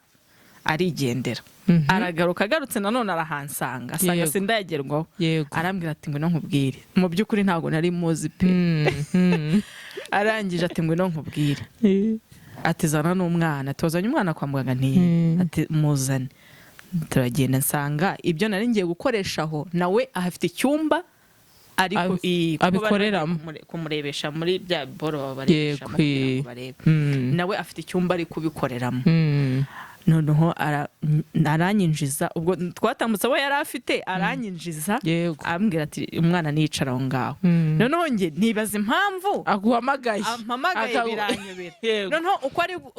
arigendera. Aragaruka, agarutse nanone arahansanga, asanga sindagerwaho. Arambwira ati: "Ngwino nkubwire." Mu by'ukuri ntabwo nari muzi pe. Arangije ati: "Ngwino nkubwire." Ati: "Zana n'umwana." Ati: "Wazanye umwana kwa muganga?" Nti ati: "Muzane." Turagenda, nsanga ibyo nari ngiye gukoresha aho nawe ahafite icyumba ariko kuko bari abikoreramo. kumurebesha muri bya boro baba barebeshamo kugira ngo barebe. Nawe afite icyumba ari kubikoreramo. Noneho aranyinjiza, ubwo twatambutse abo yari afite, aranyinjiza, ambwira ati: "Umwana niyicara aho ngaho." Noneho njye nibaza impamvu aguhamagaye. Ampamagaye, biranyobera. Noneho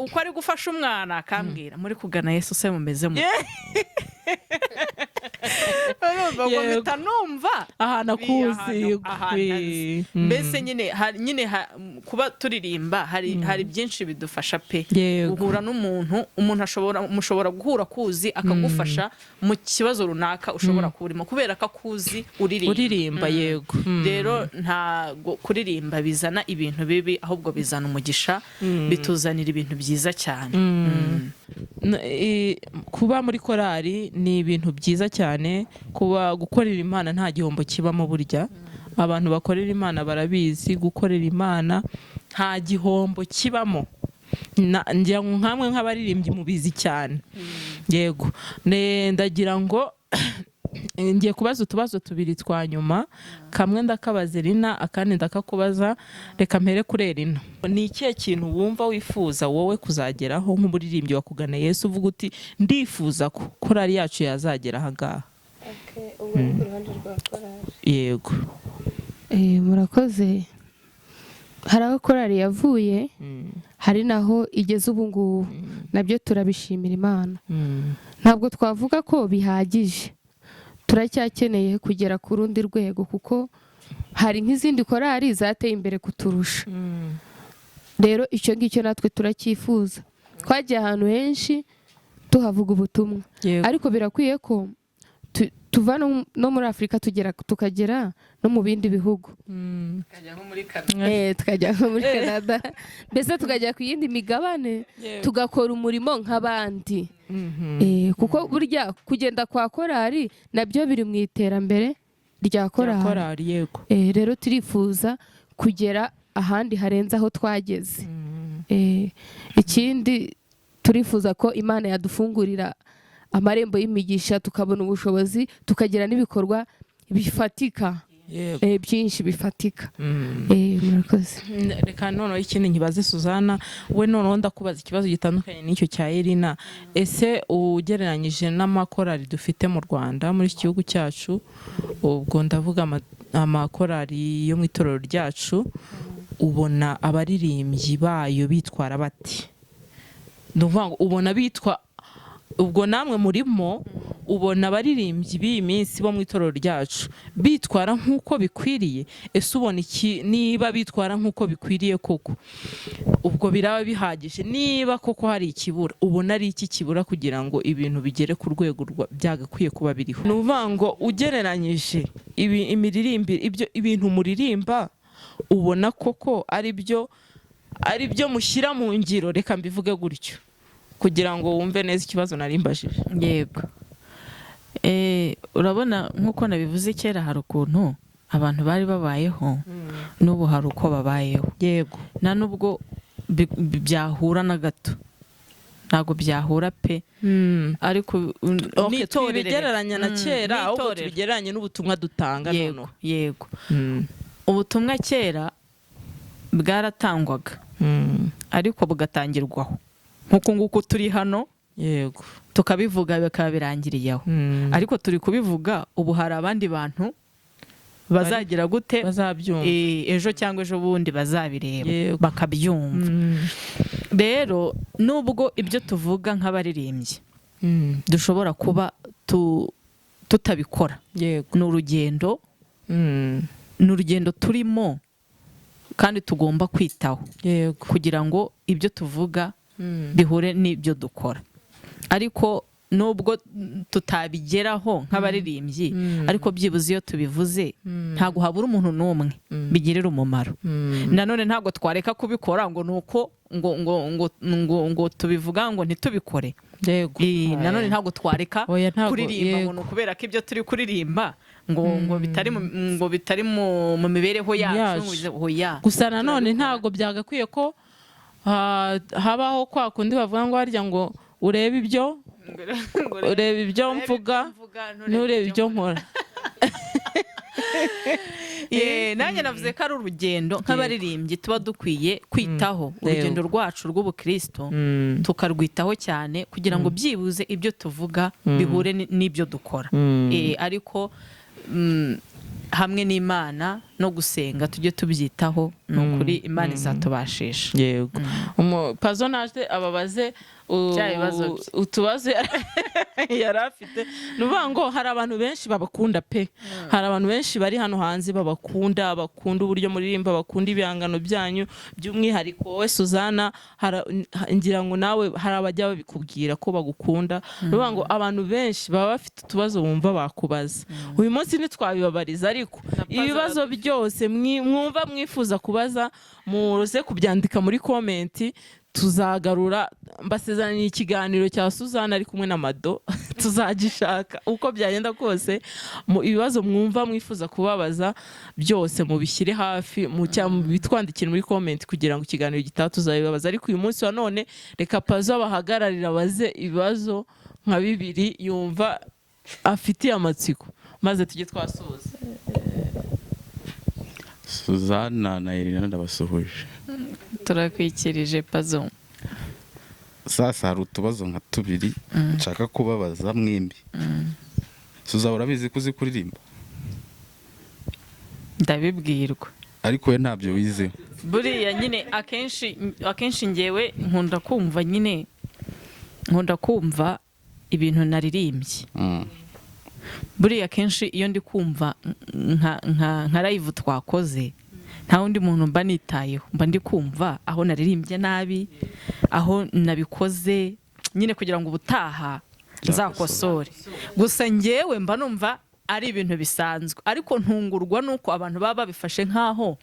uko ari gufasha umwana, akambwira: "Muri kugana Yesu se mumeze mute?" Urumva ngo mpita numva ahantu akuzi. Ahantu azi. Mbese nyine kuba turirimba hari byinshi bidufasha pe. Guhura n'umuntu, umuntu ashobora, mushobora guhura kuzi, akagufasha mu kibazo runaka ushobora kuba urimo kubera ko akuzi uririmba. Uririmba, yego. Rero ntago kuririmba bizana ibintu bibi, ahubwo bizana umugisha, bituzanira ibintu byiza cyane. Kuba muri korali ni ibintu byiza cyane. Kuba gukorera Imana nta gihombo kibamo. Burya abantu bakorera Imana barabizi, gukorera Imana nta gihombo kibamo. Ngira ngo nkamwe nk'abaririmbyi mubizi cyane. Yego. Ndagira ngo ngiye kubaza utubazo tubiri twa nyuma. Kamwe ndakabaza Erina, akandi ndakakubaza. Reka mpere kuri Erina. Ni ikihe kintu wumva wifuza wowe kuzageraho nk'umuririmbyi wa Kugana Yesu, uvuga uti: "Ndifuza ko korali yacu yazagera aha ngaha"? Ubwo ni ku ruhande rwa korali? Yego. Murakoze. Hari aho korali yavuye, hari n'aho igeze ubu ngubu, nabyo turabishimira Imana. Ntabwo twavuga ko bihagije, turacyakeneye kugera ku rundi rwego, kuko hari nk'izindi korali zateye imbere kuturusha. Rero icyo ngicyo natwe turacyifuza. Twagiye ahantu henshi tuhavuga ubutumwa, ariko birakwiye ko tuva no muri Afurika tugera, tukagera no mu bindi bihugu. Tukajya nko muri Canada. Tukajya nko muri Canada, mbese tukajya ku yindi migabane, tugakora umurimo nk'abandi. Kuko burya kugenda kwa korali nabyo biri mu iterambere rya korali. Korali, yego. Rero turifuza kugera ahandi harenze aho twageze. Ikindi turifuza ko Imana yadufungurira amarembo y'imigisha, tukabona ubushobozi, tukagira n'ibikorwa bifatika, byinshi bifatika. Murakoze. Reka noneho ikindi nkibaze Suzana we. Noneho ndakubaza ikibazo gitandukanye n'icyo cya Erina. Ese ugereranyije n'amakorali dufite mu Rwanda, muri iki gihugu cyacu, ubwo ndavuga amakorali yo mu itorero ryacu, ubona abaririmbyi bayo bitwara bati? Ni ukuvuga ngo ubona bitwa, ubwo namwe murimo, ubona abaririmbyi b'iyi minsi bo mu itorero ryacu bitwara nk'uko bikwiriye? Ese ubona iki, niba bitwara nk'uko bikwiriye koko, ubwo biraba bihagije? Niba koko hari ikibura, ubona ari iki kibura kugira ngo ibintu bigere ku rwego byagakwiye kuba biriho? Ni ukuvuga ngo ugereranyije ibi, imiririmbire, ibyo ibintu muririmba, ubona koko ari byo mushyira mu ngiro? Reka mbivuge gutyo kugira ngo wumve neza ikibazo nari mbajije. Yego. Urabona, nk'uko nabivuze, kera hari ukuntu abantu bari babayeho, n'ubu hari uko babayeho. Nta nubwo byahura na gato, ntabwo byahura pe. Ariko Okay, n'itorero tubigereranya na kera, ahubwo n'itorero. tubigereranye n'ubutumwa dutanga Yego. noneho. Yego. Ubutumwa kera bwaratangwaga, ariko bugatangirwaho nk'uku nguku turi hano, tukabivuga bikaba birangiriye aho. Ariko turi kubivuga ubu, hari abandi bantu bazagira gute? Bazabyumva. Ejo cyangwa ejo bundi bazabireba, bakabyumva. Rero nubwo ibyo tuvuga nk'abaririmbyi dushobora kuba tutabikora, ni urugendo, ni urugendo turimo kandi tugomba kwitaho kugira ngo ibyo tuvuga bihure n'ibyo dukora. Ariko nubwo tutabigeraho nk'abaririmbyi, ariko byibuze iyo tubivuze ntabwo habura umuntu n'umwe bigirira umumaro. Nanone ntabwo twareka kubikora ngo ni uko ngo tubivuga ngo ntitubikore. Nanone ntabwo twareka Oya, ntabwo, kuririmba ngo ni ukubera ko ibyo turi kuririmba ngo bitari mu mibereho yacu. Yacu. Ngo oya. Gusa nanone ntabwo byagakwiye ko habaho kwa kundi bavuga ngo harya ngo ureba ibyo mvuga, nturebe ibyo nkora. Nanjye navuze ko ari urugendo nk'abaririmbyi tuba dukwiye kwitaho, urugendo rwacu rw'ubukristo tukarwitaho cyane kugira ngo byibuze ibyo tuvuga bihure n'ibyo dukora. Ariko hamwe n'Imana no gusenga, tujye tubyitaho, ni ukuri Imana izatubashisha. Yego. Pazo naje ababaze Bya bibazo bye. utubazo yari afite. Ni ukuvuga ngo hari abantu benshi babakunda pe, hari abantu benshi bari hano hanze babakunda, bakunda uburyo muririmba, bakunda ibihangano byanyu, by'umwihariko wowe Suzana. Ngira ngo nawe hari abajya babikubwira ko bagukunda. Ni ukuvuga ngo abantu benshi baba bafite utubazo bumva bakubaza. Uyu munsi ntitwabibabariza, ariko Na Pazo ibibazo byose mwumva mwifuza kubaza, muze kubyandika muri comment. Tuzagarura, mbasezeraniye ikiganiro cya Suzana ari kumwe na Mado, tuzagishaka uko byagenda kose. Mu ibibazo mwumva mwifuza kubabaza byose mubishyire hafi mu cyangwa bitwandikire muri comment kugira ngo ikiganiro gitaha tuzabibabaza. Ariko uyu munsi wa none reka Pazo abahagararira, abaze ibibazo nka bibiri yumva afitiye amatsiko, maze tujye twasoza. Suzana na Elina, ndabasuhuje. Turakwikirije, Pazo. Sasa hari utubazo nka tubiri nshaka kubabaza mwembi. Suza, urabizi ko uzi kuririmba? Ndabibwirwa. Ariko we ntabyo wizeho. Buriya nyine akenshi ngewe nkunda kumva nyine, nkunda kumva ibintu naririmbye. Buriya akenshi iyo ndi kumva nka live twakoze, nta wundi muntu mba nitayeho, mba ndi kumva aho naririmbye nabi, aho nabikoze nyine kugira ngo ubutaha nzakosore. Gusa ngewe mba numva ari ibintu bisanzwe, ariko ntungurwa nuko abantu baba babifashe nk'aho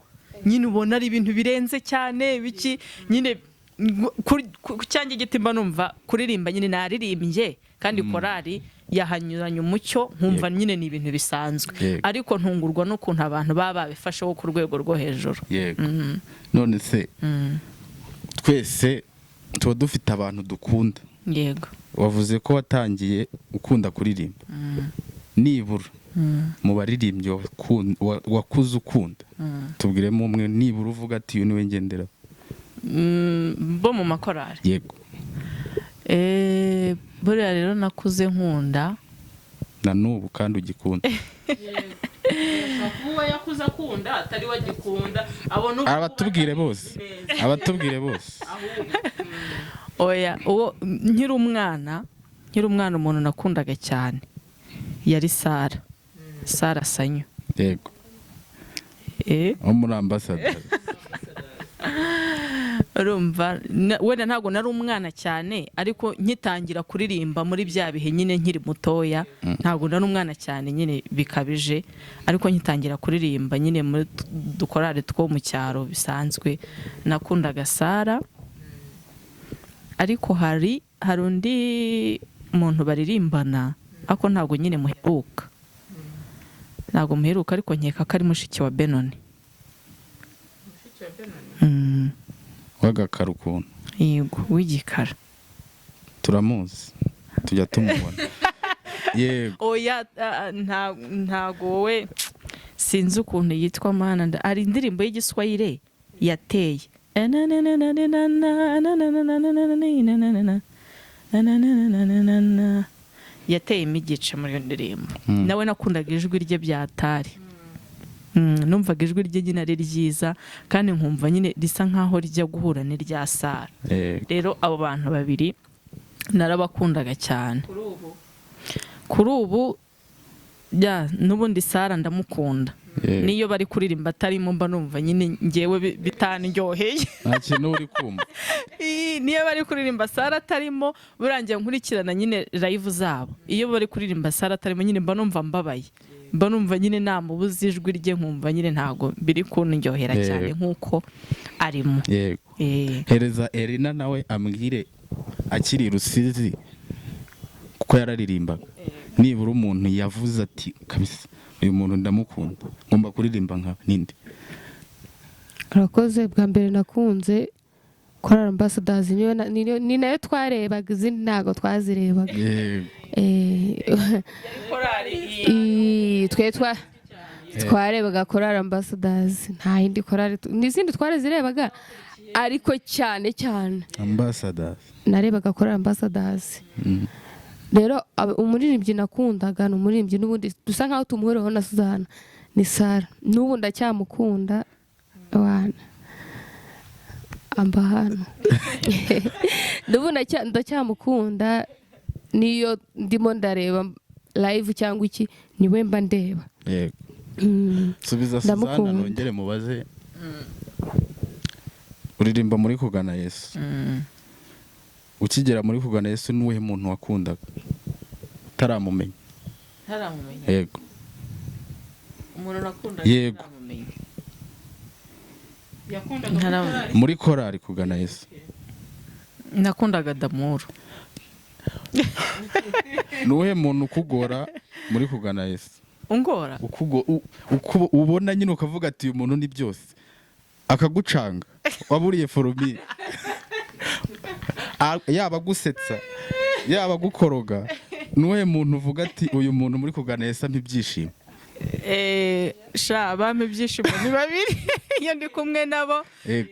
nyine ubona ari ibintu birenze cyane biki nyine. Ku cyanjye giti mba numva kuririmba nyine naririmbye, kandi korari yahanyuranye umucyo, nkumva nyine ni ibintu bisanzwe. Ariko ntungurwa n'ukuntu abantu baba babifasheho ku rwego rwo hejuru. Yego. None se twese tuba dufite abantu dukunda? Yego. Wavuze ko watangiye ukunda kuririmba. Nibura mu baririmbyi wakuze ukunda, tubwiremo umwe nibura uvuga ati: "Uyu niwe ngendera." Bo mu makorari? Yego. Buriya rero nakuze nkunda Na n'ubu kandi ugikunda. Kuba yakuze akunda atari we agikunda abona ubu. Abatubwire bose, abatubwire bose. Oya, uwo nkiri umwana umuntu nakundaga cyane yari Sara, Sara Sanyu. Wo muri Ambassador. Urumva wenda ntabwo nari umwana cyane, ariko nkitangira kuririmba muri bya bihe nyine nkiri mutoya, ntabwo nari umwana cyane nyine bikabije, ariko nkitangira kuririmba nyine muri dukorari two mu cyaro bisanzwe, nakundaga Sara. Ariko hari undi muntu baririmbana, ariko ntabwo nyine muheruka, ntabwo muheruka, ariko nkeka ko ari mushiki wa Benoni. W'agakara ukuntu? Yego, w'igikara. Turamuzi, tujya tumubona, yego. Oya, ntago wowe, sinzi ukuntu yitwa mana. Hari indirimbo y'igiswahili yateye. Yateyemo igice muri iyo ndirimbo. Nawe nakundaga ijwi rye byatari. Numvaga ijwi rye nyine ari ryiza, kandi nkumva nyine risa nkaho rijya guhura n'irya Sara. Rero abo bantu babiri narabakundaga cyane. Kuri ubu? Kuri ubu ya n'ubundi Sara ndamukunda. Niyo bari kuririmba atarimo, mba numva nyine ngewe bitandyoheye. Nta kintu uri kumva. Ii, Niyo bari kuririmba Sara atarimo, burangiye nkurikirana nyine live zabo. Iyo bari kuririmba Sara atarimo nyine, mba numva mbabaye, mba numva nyine namubuze ijwi rye, nkumva nyine ntago biri kundyohera cyane nk'uko arimo. Hereza Erina nawe ambwire, akiri i Rusizi, kuko yararirimbaga, nibura umuntu yavuze ati: "Kabisa uyu muntu ndamukunda, ngomba kuririmba nka ninde?" Urakoze. Bwa mbere nakunze Korali Ambassadors, ni nayo twarebaga, izindi ntabwo twazirebaga. Twe twarebaga Korali Ambassadors, nta yindi korali n'izindi twarazirebaga, ariko cyane cyane Ambassadors. narebaga Korali Ambassadors. Rero umuririmbyi nakundaga ni umuririmbyi n'ubundi dusa nkaho tumuhuriyeho na Suzana, ni Sara. N'ubu ndacyamukunda wana, amba hano, n'ubu ndacyamukunda. Niyo ndimo ndareba live cyangwa iki, niwe mba ndeba. Subiza Suzana. Ndamukunda. Nongere mubaze: uririmba muri Kugana Yesu. Ukigera muri Kugana Yesu, n'uwuhe muntu wakundaga utaramumenya? Ntaramumenya? Yego. Umuntu nakundaga Yego. ntaramumenya? Ntaramumenya. Muri korali Kugana Yesu. Nakundaga Damuru. Ni uwuhe muntu ukugora muri Kugana Yesu? Ungora? Ubona nyine ukavuga ati: "Uyu muntu ni byose," akagucanga, waburiye formule, yaba agusetsa, yaba agukoroga. Ni uwuhe muntu uvuga ati: "Uyu muntu muri Kugana Yesu ampa ibyishimo"? Sha, bampa ibyishimo ni babiri iyo ndi kumwe nabo.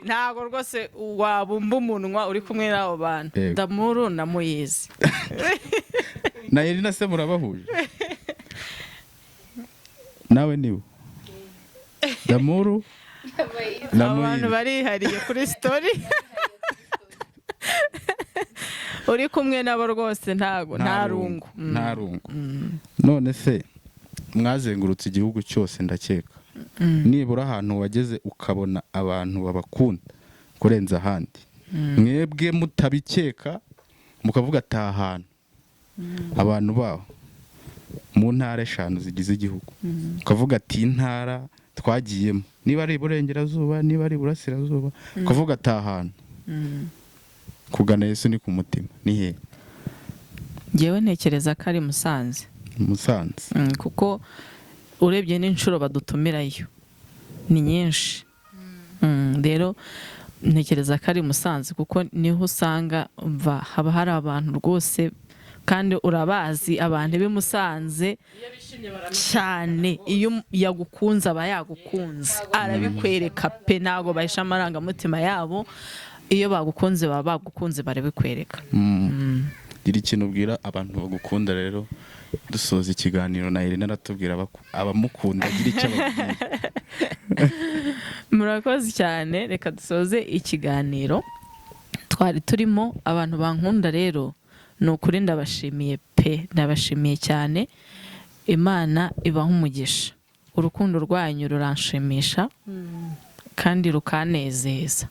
Ntabwo rwose wabumba umunwa uri kumwe n'abo bantu. Damuru na Muyizi. Na Elina se murabahuje? Nawe niwe Damuru na Abantu Muyizi. barihariye kuri story. Uri kumwe nabo rwose ntago nta rungu. Nta rungu. None se mwazengurutse igihugu cyose, ndakeka nibura ahantu wageze ukabona abantu babakunda kurenza ahandi, mwebwe mutabikeka, mukavuga ati: "Aha hantu abantu baho," mu ntara 5 zigize igihugu, ukavuga ati: "Intara twagiyemo, niba ari iburengerazuba, niba ari iburasirazuba," ukavuga ati: "Aha hantu Kugana Yesu ni ku mutima," ni he? Ngewe ntekereza ko ari Musanze. Musanze. Kuko urebye n'inshuro badutumirayo ni nyinshi. Rero ntekereza ko ari Musanze, kuko niho usanga umva haba hari abantu rwose, kandi urabazi abantu b'i Musanze cyane. Iyo yagukunze aba yagukunze, arabikwereka pe. Ntabwo bahisha amarangamutima yabo. Iyo bagukunze baba bagukunze, barabikwereka. Gira ikintu ubwira abantu bagukunda rero, dusoza ikiganiro, na Irene aratubwira abamukunda, agira icyo ababwira. Murakoze cyane. Reka dusoze ikiganiro twari turimo. Abantu bankunda rero, ni ukuri ndabashimiye pe, ndabashimiye cyane. Imana ibaha umugisha. Urukundo rwanyu ruranshimisha kandi rukanezeza.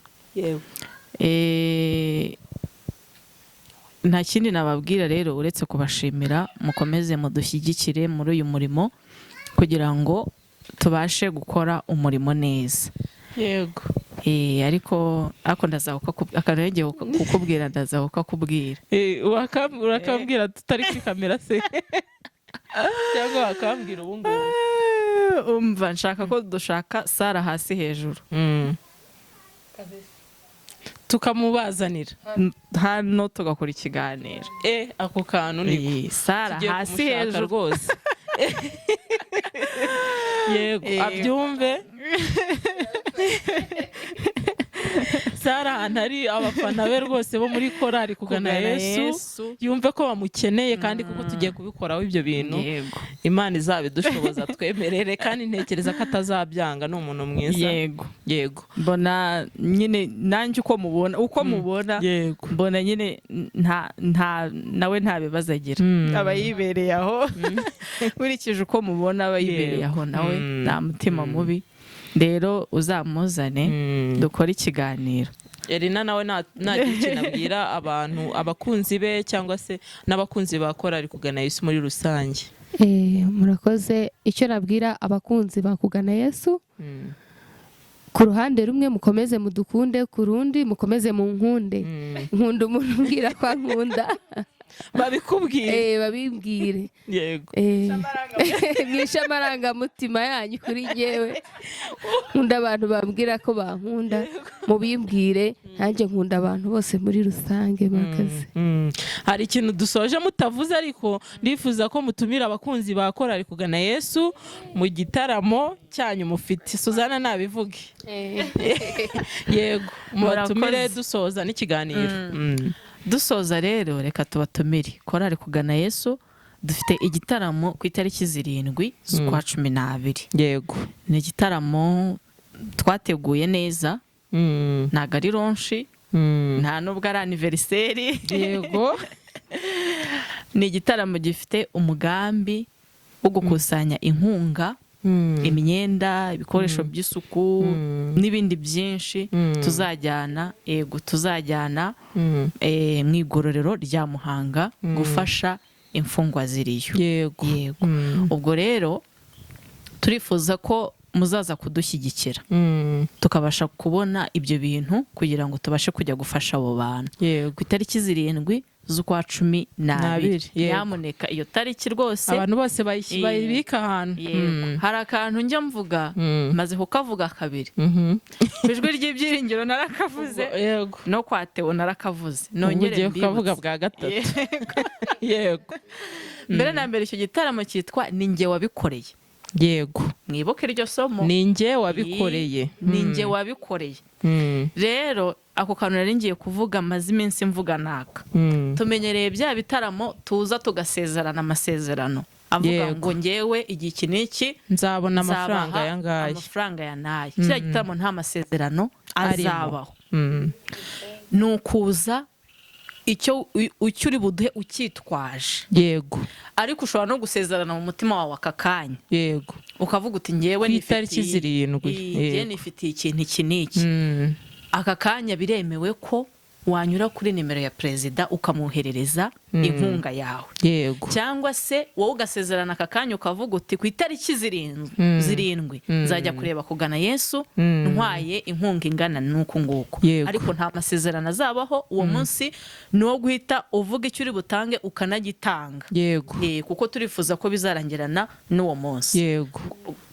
Nta kindi nababwira rero uretse kubashimira. Mukomeze mudushyigikire muri uyu murimo kugira ngo tubashe gukora umurimo neza. Ariko ndaza akantu ngiye kukubwira, ndaza kukakubwira. Urakambwira tutari kuri kamera se, cyangwa wakambwira ubu ngubu? Umva, nshaka ko dushaka Sara hasi hejuru. Tukamubazanira. Hano tugakora ikiganiro. Ako kantu niko. Sara Tugiye hasi kumushaka hejuru. rwose. Yego. Abyumve Sara ahantu ari, abafana be rwose bo muri korali Kugana Kugana Yesu, Yesu. yumve ko bamukeneye kandi kuko tugiye kubikoraho ibyo bintu. Imana izabidushoboza, twemerere, kandi ntekereza ko atazabyanga, ni umuntu mwiza. Yego. Mbona nyine nanjye uko mubona, mbona nyine nta nawe nta bibazo agira, aba yibereye aho. Nkurikije uko mubona, aba yibereye aho nawe, nta mutima mubi. Rero uzamuzane dukore ikiganiro. Elina nawe nagira ikintu abwira abantu, abakunzi be cyangwa se n'abakunzi ba Korali Kugana Yesu muri rusange. Murakoze. Icyo nabwira abakunzi ba Kugana Yesu, ku ruhande rumwe mukomeze mudukunde, ku rundi mukomeze munkunde. Nkunda umuntu umbwira ko ankunda. Babikubwire. Babimbwire. Yego. Mwishe amarangamutima yanyu kuri njyewe. Nkunda abantu bambwira ko bankunda, mubimbwire. Nanjye nkunda abantu bose muri rusange. Murakoze. Hari ikintu dusoje mutavuze, ariko ndifuza ko mutumira abakunzi ba Korali Kugana Yesu mu gitaramo cyanyu mufite. Suzana nabivuge. Yego, mubatumire. Murakoze. Dusoza n'ikiganiro. Dusoza rero, reka tubatumire. Korali Kugana Yesu dufite igitaramo ku itariki 7 z'ukwa 12. Ni igitaramo twateguye neza. Ntabwo ari launch, nta nubwo ari anniversaire. Ni igitaramo gifite umugambi wo gukusanya inkunga, imyenda, ibikoresho by'isuku n'ibindi byinshi tuzajyana, yego, tuzajyana mu igororero rya Muhanga gufasha imfungwa ziriyo. Yego. Ubwo rero turifuza ko muzaza kudushyigikira, tukabasha kubona ibyo bintu kugira ngo tubashe kujya gufasha abo bantu ku itariki 7 z'ukwa 12. N'abiri, yego. Nyamuneka iyo tariki rwose abantu bose bayibika ahantu. Yego. Hari akantu njya mvuga, maze kukavuga kabiri. Ku Ijwi ry'Ibyiringiro narakavuze, no kwa Theo narakavuze. Ubu Nongere ugiye kukavuga mbibutse. bwa gatatu. Yego. Mbere na mbere, icyo gitaramo cyitwa "Ni njye wabikoreye". Mwibuke iryo somo. Ni njye wabikoreye. Ni njye wabikoreye. Rero ako kantu nari ngiye kuvuga, maze iminsi mvuga naka. Tumenyereye bya bitaramo tuza tugasezerana amasezerano avuga ngo ngewe igihe iki n'iki nzabona amafaranga nzabaha aya ngaya. Amafaranga ya n'aya. Kiriya gitaramo nta masezerano arimo. Azabaho. Ni ukuza icyo uri buduhe ucyitwaje. Ariko ushobora no gusezerana mu mutima wawe aka kanya, ukavuga uti ngewe Ku itariki nifitiye 7. Ngewe nifitiye ikintu iki n'iki. Aka kanya biremewe ko wanyura kuri nimero ya perezida ukamwoherereza inkunga yawe, cyangwa se wowe ugasezerana aka kanya ukavuga uti ku itariki 7 nzajya kureba Kugana Yesu ntwaye inkunga ingana n'uku nguku. Ariko nta masezerano azabaho uwo munsi, ni uwo guhita uvuga icyo uri butange ukanagitanga. Kuko turifuza ko bizarangirana n'uwo munsi.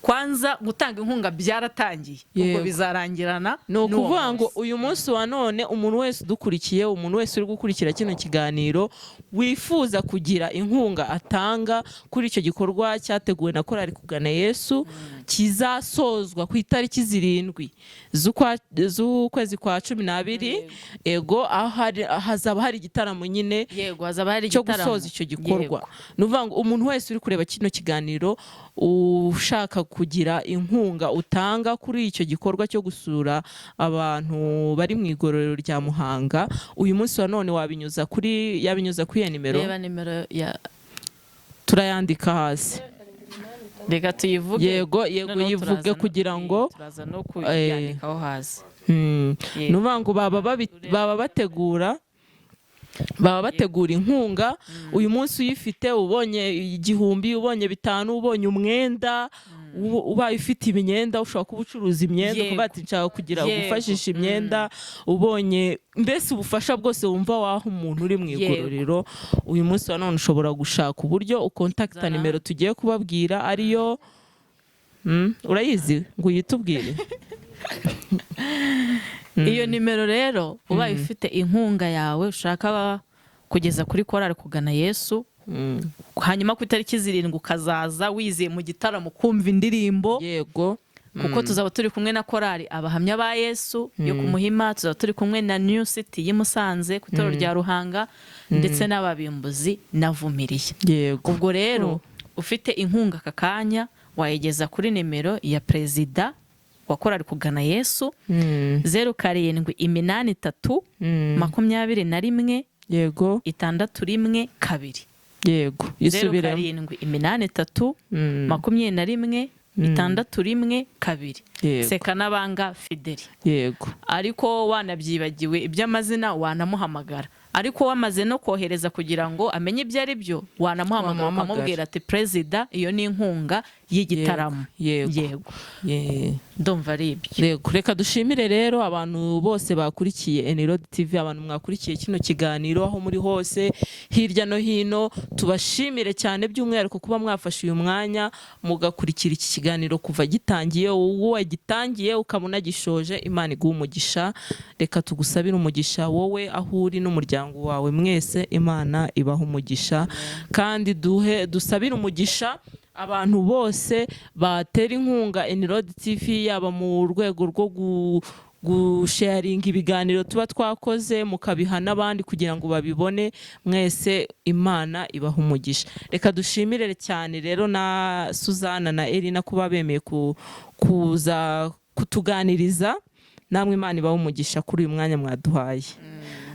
Kwanza gutanga inkunga byaratangiye ubwo, bizarangirana Ni n'uwo ukuvuga ngo munsi. uyu munsi wa none, umuntu wese udukurikiye, umuntu wese uri gukurikira kino kiganiro wifuza kugira inkunga atanga kuri icyo gikorwa cyateguwe na Korali Kugana Yesu kizasozwa ku itariki 7 z'ukwezi kwa 12, ego, aho hazaba hari igitaramo nyine Yego, hazaba hari cyo igitaramo. gusoza icyo gikorwa. Ni ukuvuga ngo umuntu wese uri kureba kino kiganiro ushaka kugira inkunga utanga kuri icyo gikorwa cyo gusura abantu bari mu igororero rya Muhanga, uyu munsi wa none wabinyuza kuri yabinyuza kuri iyo nimero. Reba nimero ya Turayandika hasi. Reka tuyivuge. Yego. Noneho Yivuge kugira ngo turaza no kuyandikaho hasi. Ni ukuvuga ngo baba bategura inkunga uyu munsi. Uyifite, ubonye 1000, ubonye 5, ubonye umwenda, ubaye ufite imyenda, ushobora kuba ucuruza imyenda, ukavuga ati nshaka kugira gufashisha imyenda, ubonye mbese ubufasha bwose wumva waha umuntu uri mu igororero, uyu munsi wa none ushobora gushaka uburyo ukontakita Zana. nimero tugiye kubabwira ariyo. Urayizi ngo uyitubwire. Iyo nimero rero, ubaye ufite inkunga yawe ushaka kugeza kuri Korali Kugana Yesu, hanyuma ku itariki 7 ukazaza wizeye mu gitaramo kumva indirimbo, kuko tuzaba turi kumwe na Korali Abahamya ba Yesu yo ku Muhima, tuzaba turi kumwe na New City y'i Musanze ku itorero rya Ruhanga, ndetse n'Ababimbuzi na Vumiriya. Ubwo rero ufite inkunga aka kanya wayigeza kuri nimero ya perezida wa Korali Kugana Yesu, 0783 21 612. Yego, Zeru isubiremo. 783 21. 612. Sekanabanga Fideli. Ariko wanabyibagiwe iby'amazina, wanamuhamagara. Ariko wamaze no kohereza kugira ngo amenye ibyo ari byo, wanamuhamagara Wamuhamagara. ukamubwira ati: "Perezida, iyo ni inkunga y'igitaramo." Yego. Ndumva ari ibyo. Yego, reka dushimire rero abantu bose bakurikiye Enirod TV, abantu mwakurikiye kino kiganiro aho muri hose hirya no hino. Tubashimire cyane by'umwihariko kuba mwafashe uyu mwanya mugakurikira iki kiganiro kuva gitangiye, uwo wagitangiye ukaba unagishoje. Imana iguha umugisha. Reka tugusabire umugisha wowe aho uri n'umuryango wawe mwese, Imana ibaha umugisha. Kandi duhe dusabire umugisha abantu bose batera inkunga Enirod TV, yaba mu rwego rwo gusharinga ibiganiro tuba twakoze, mukabiha n'abandi kugira ngo babibone. Mwese Imana ibaha umugisha. Reka dushimire cyane rero na Suzana na Elina kuba bemeye kuza kutuganiriza. Namwe Imana ibaha umugisha kuri uyu mwanya mwaduhaye.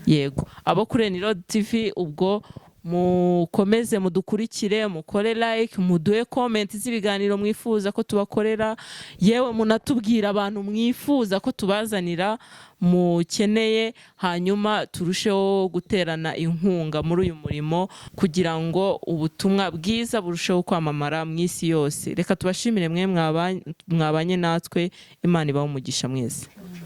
Yego, abo kuri Enirod TV, ubwo mukomeze mudukurikire, mukore like, muduhe comment z'ibiganiro mwifuza ko tubakorera, yewe munatubwira abantu mwifuza ko tubazanira mukeneye, hanyuma turusheho guterana inkunga muri uyu murimo kugira ngo ubutumwa bwiza burusheho kwamamara mu isi yose. Reka tubashimire mwe mwabanye natwe. Imana ibahe umugisha mwese.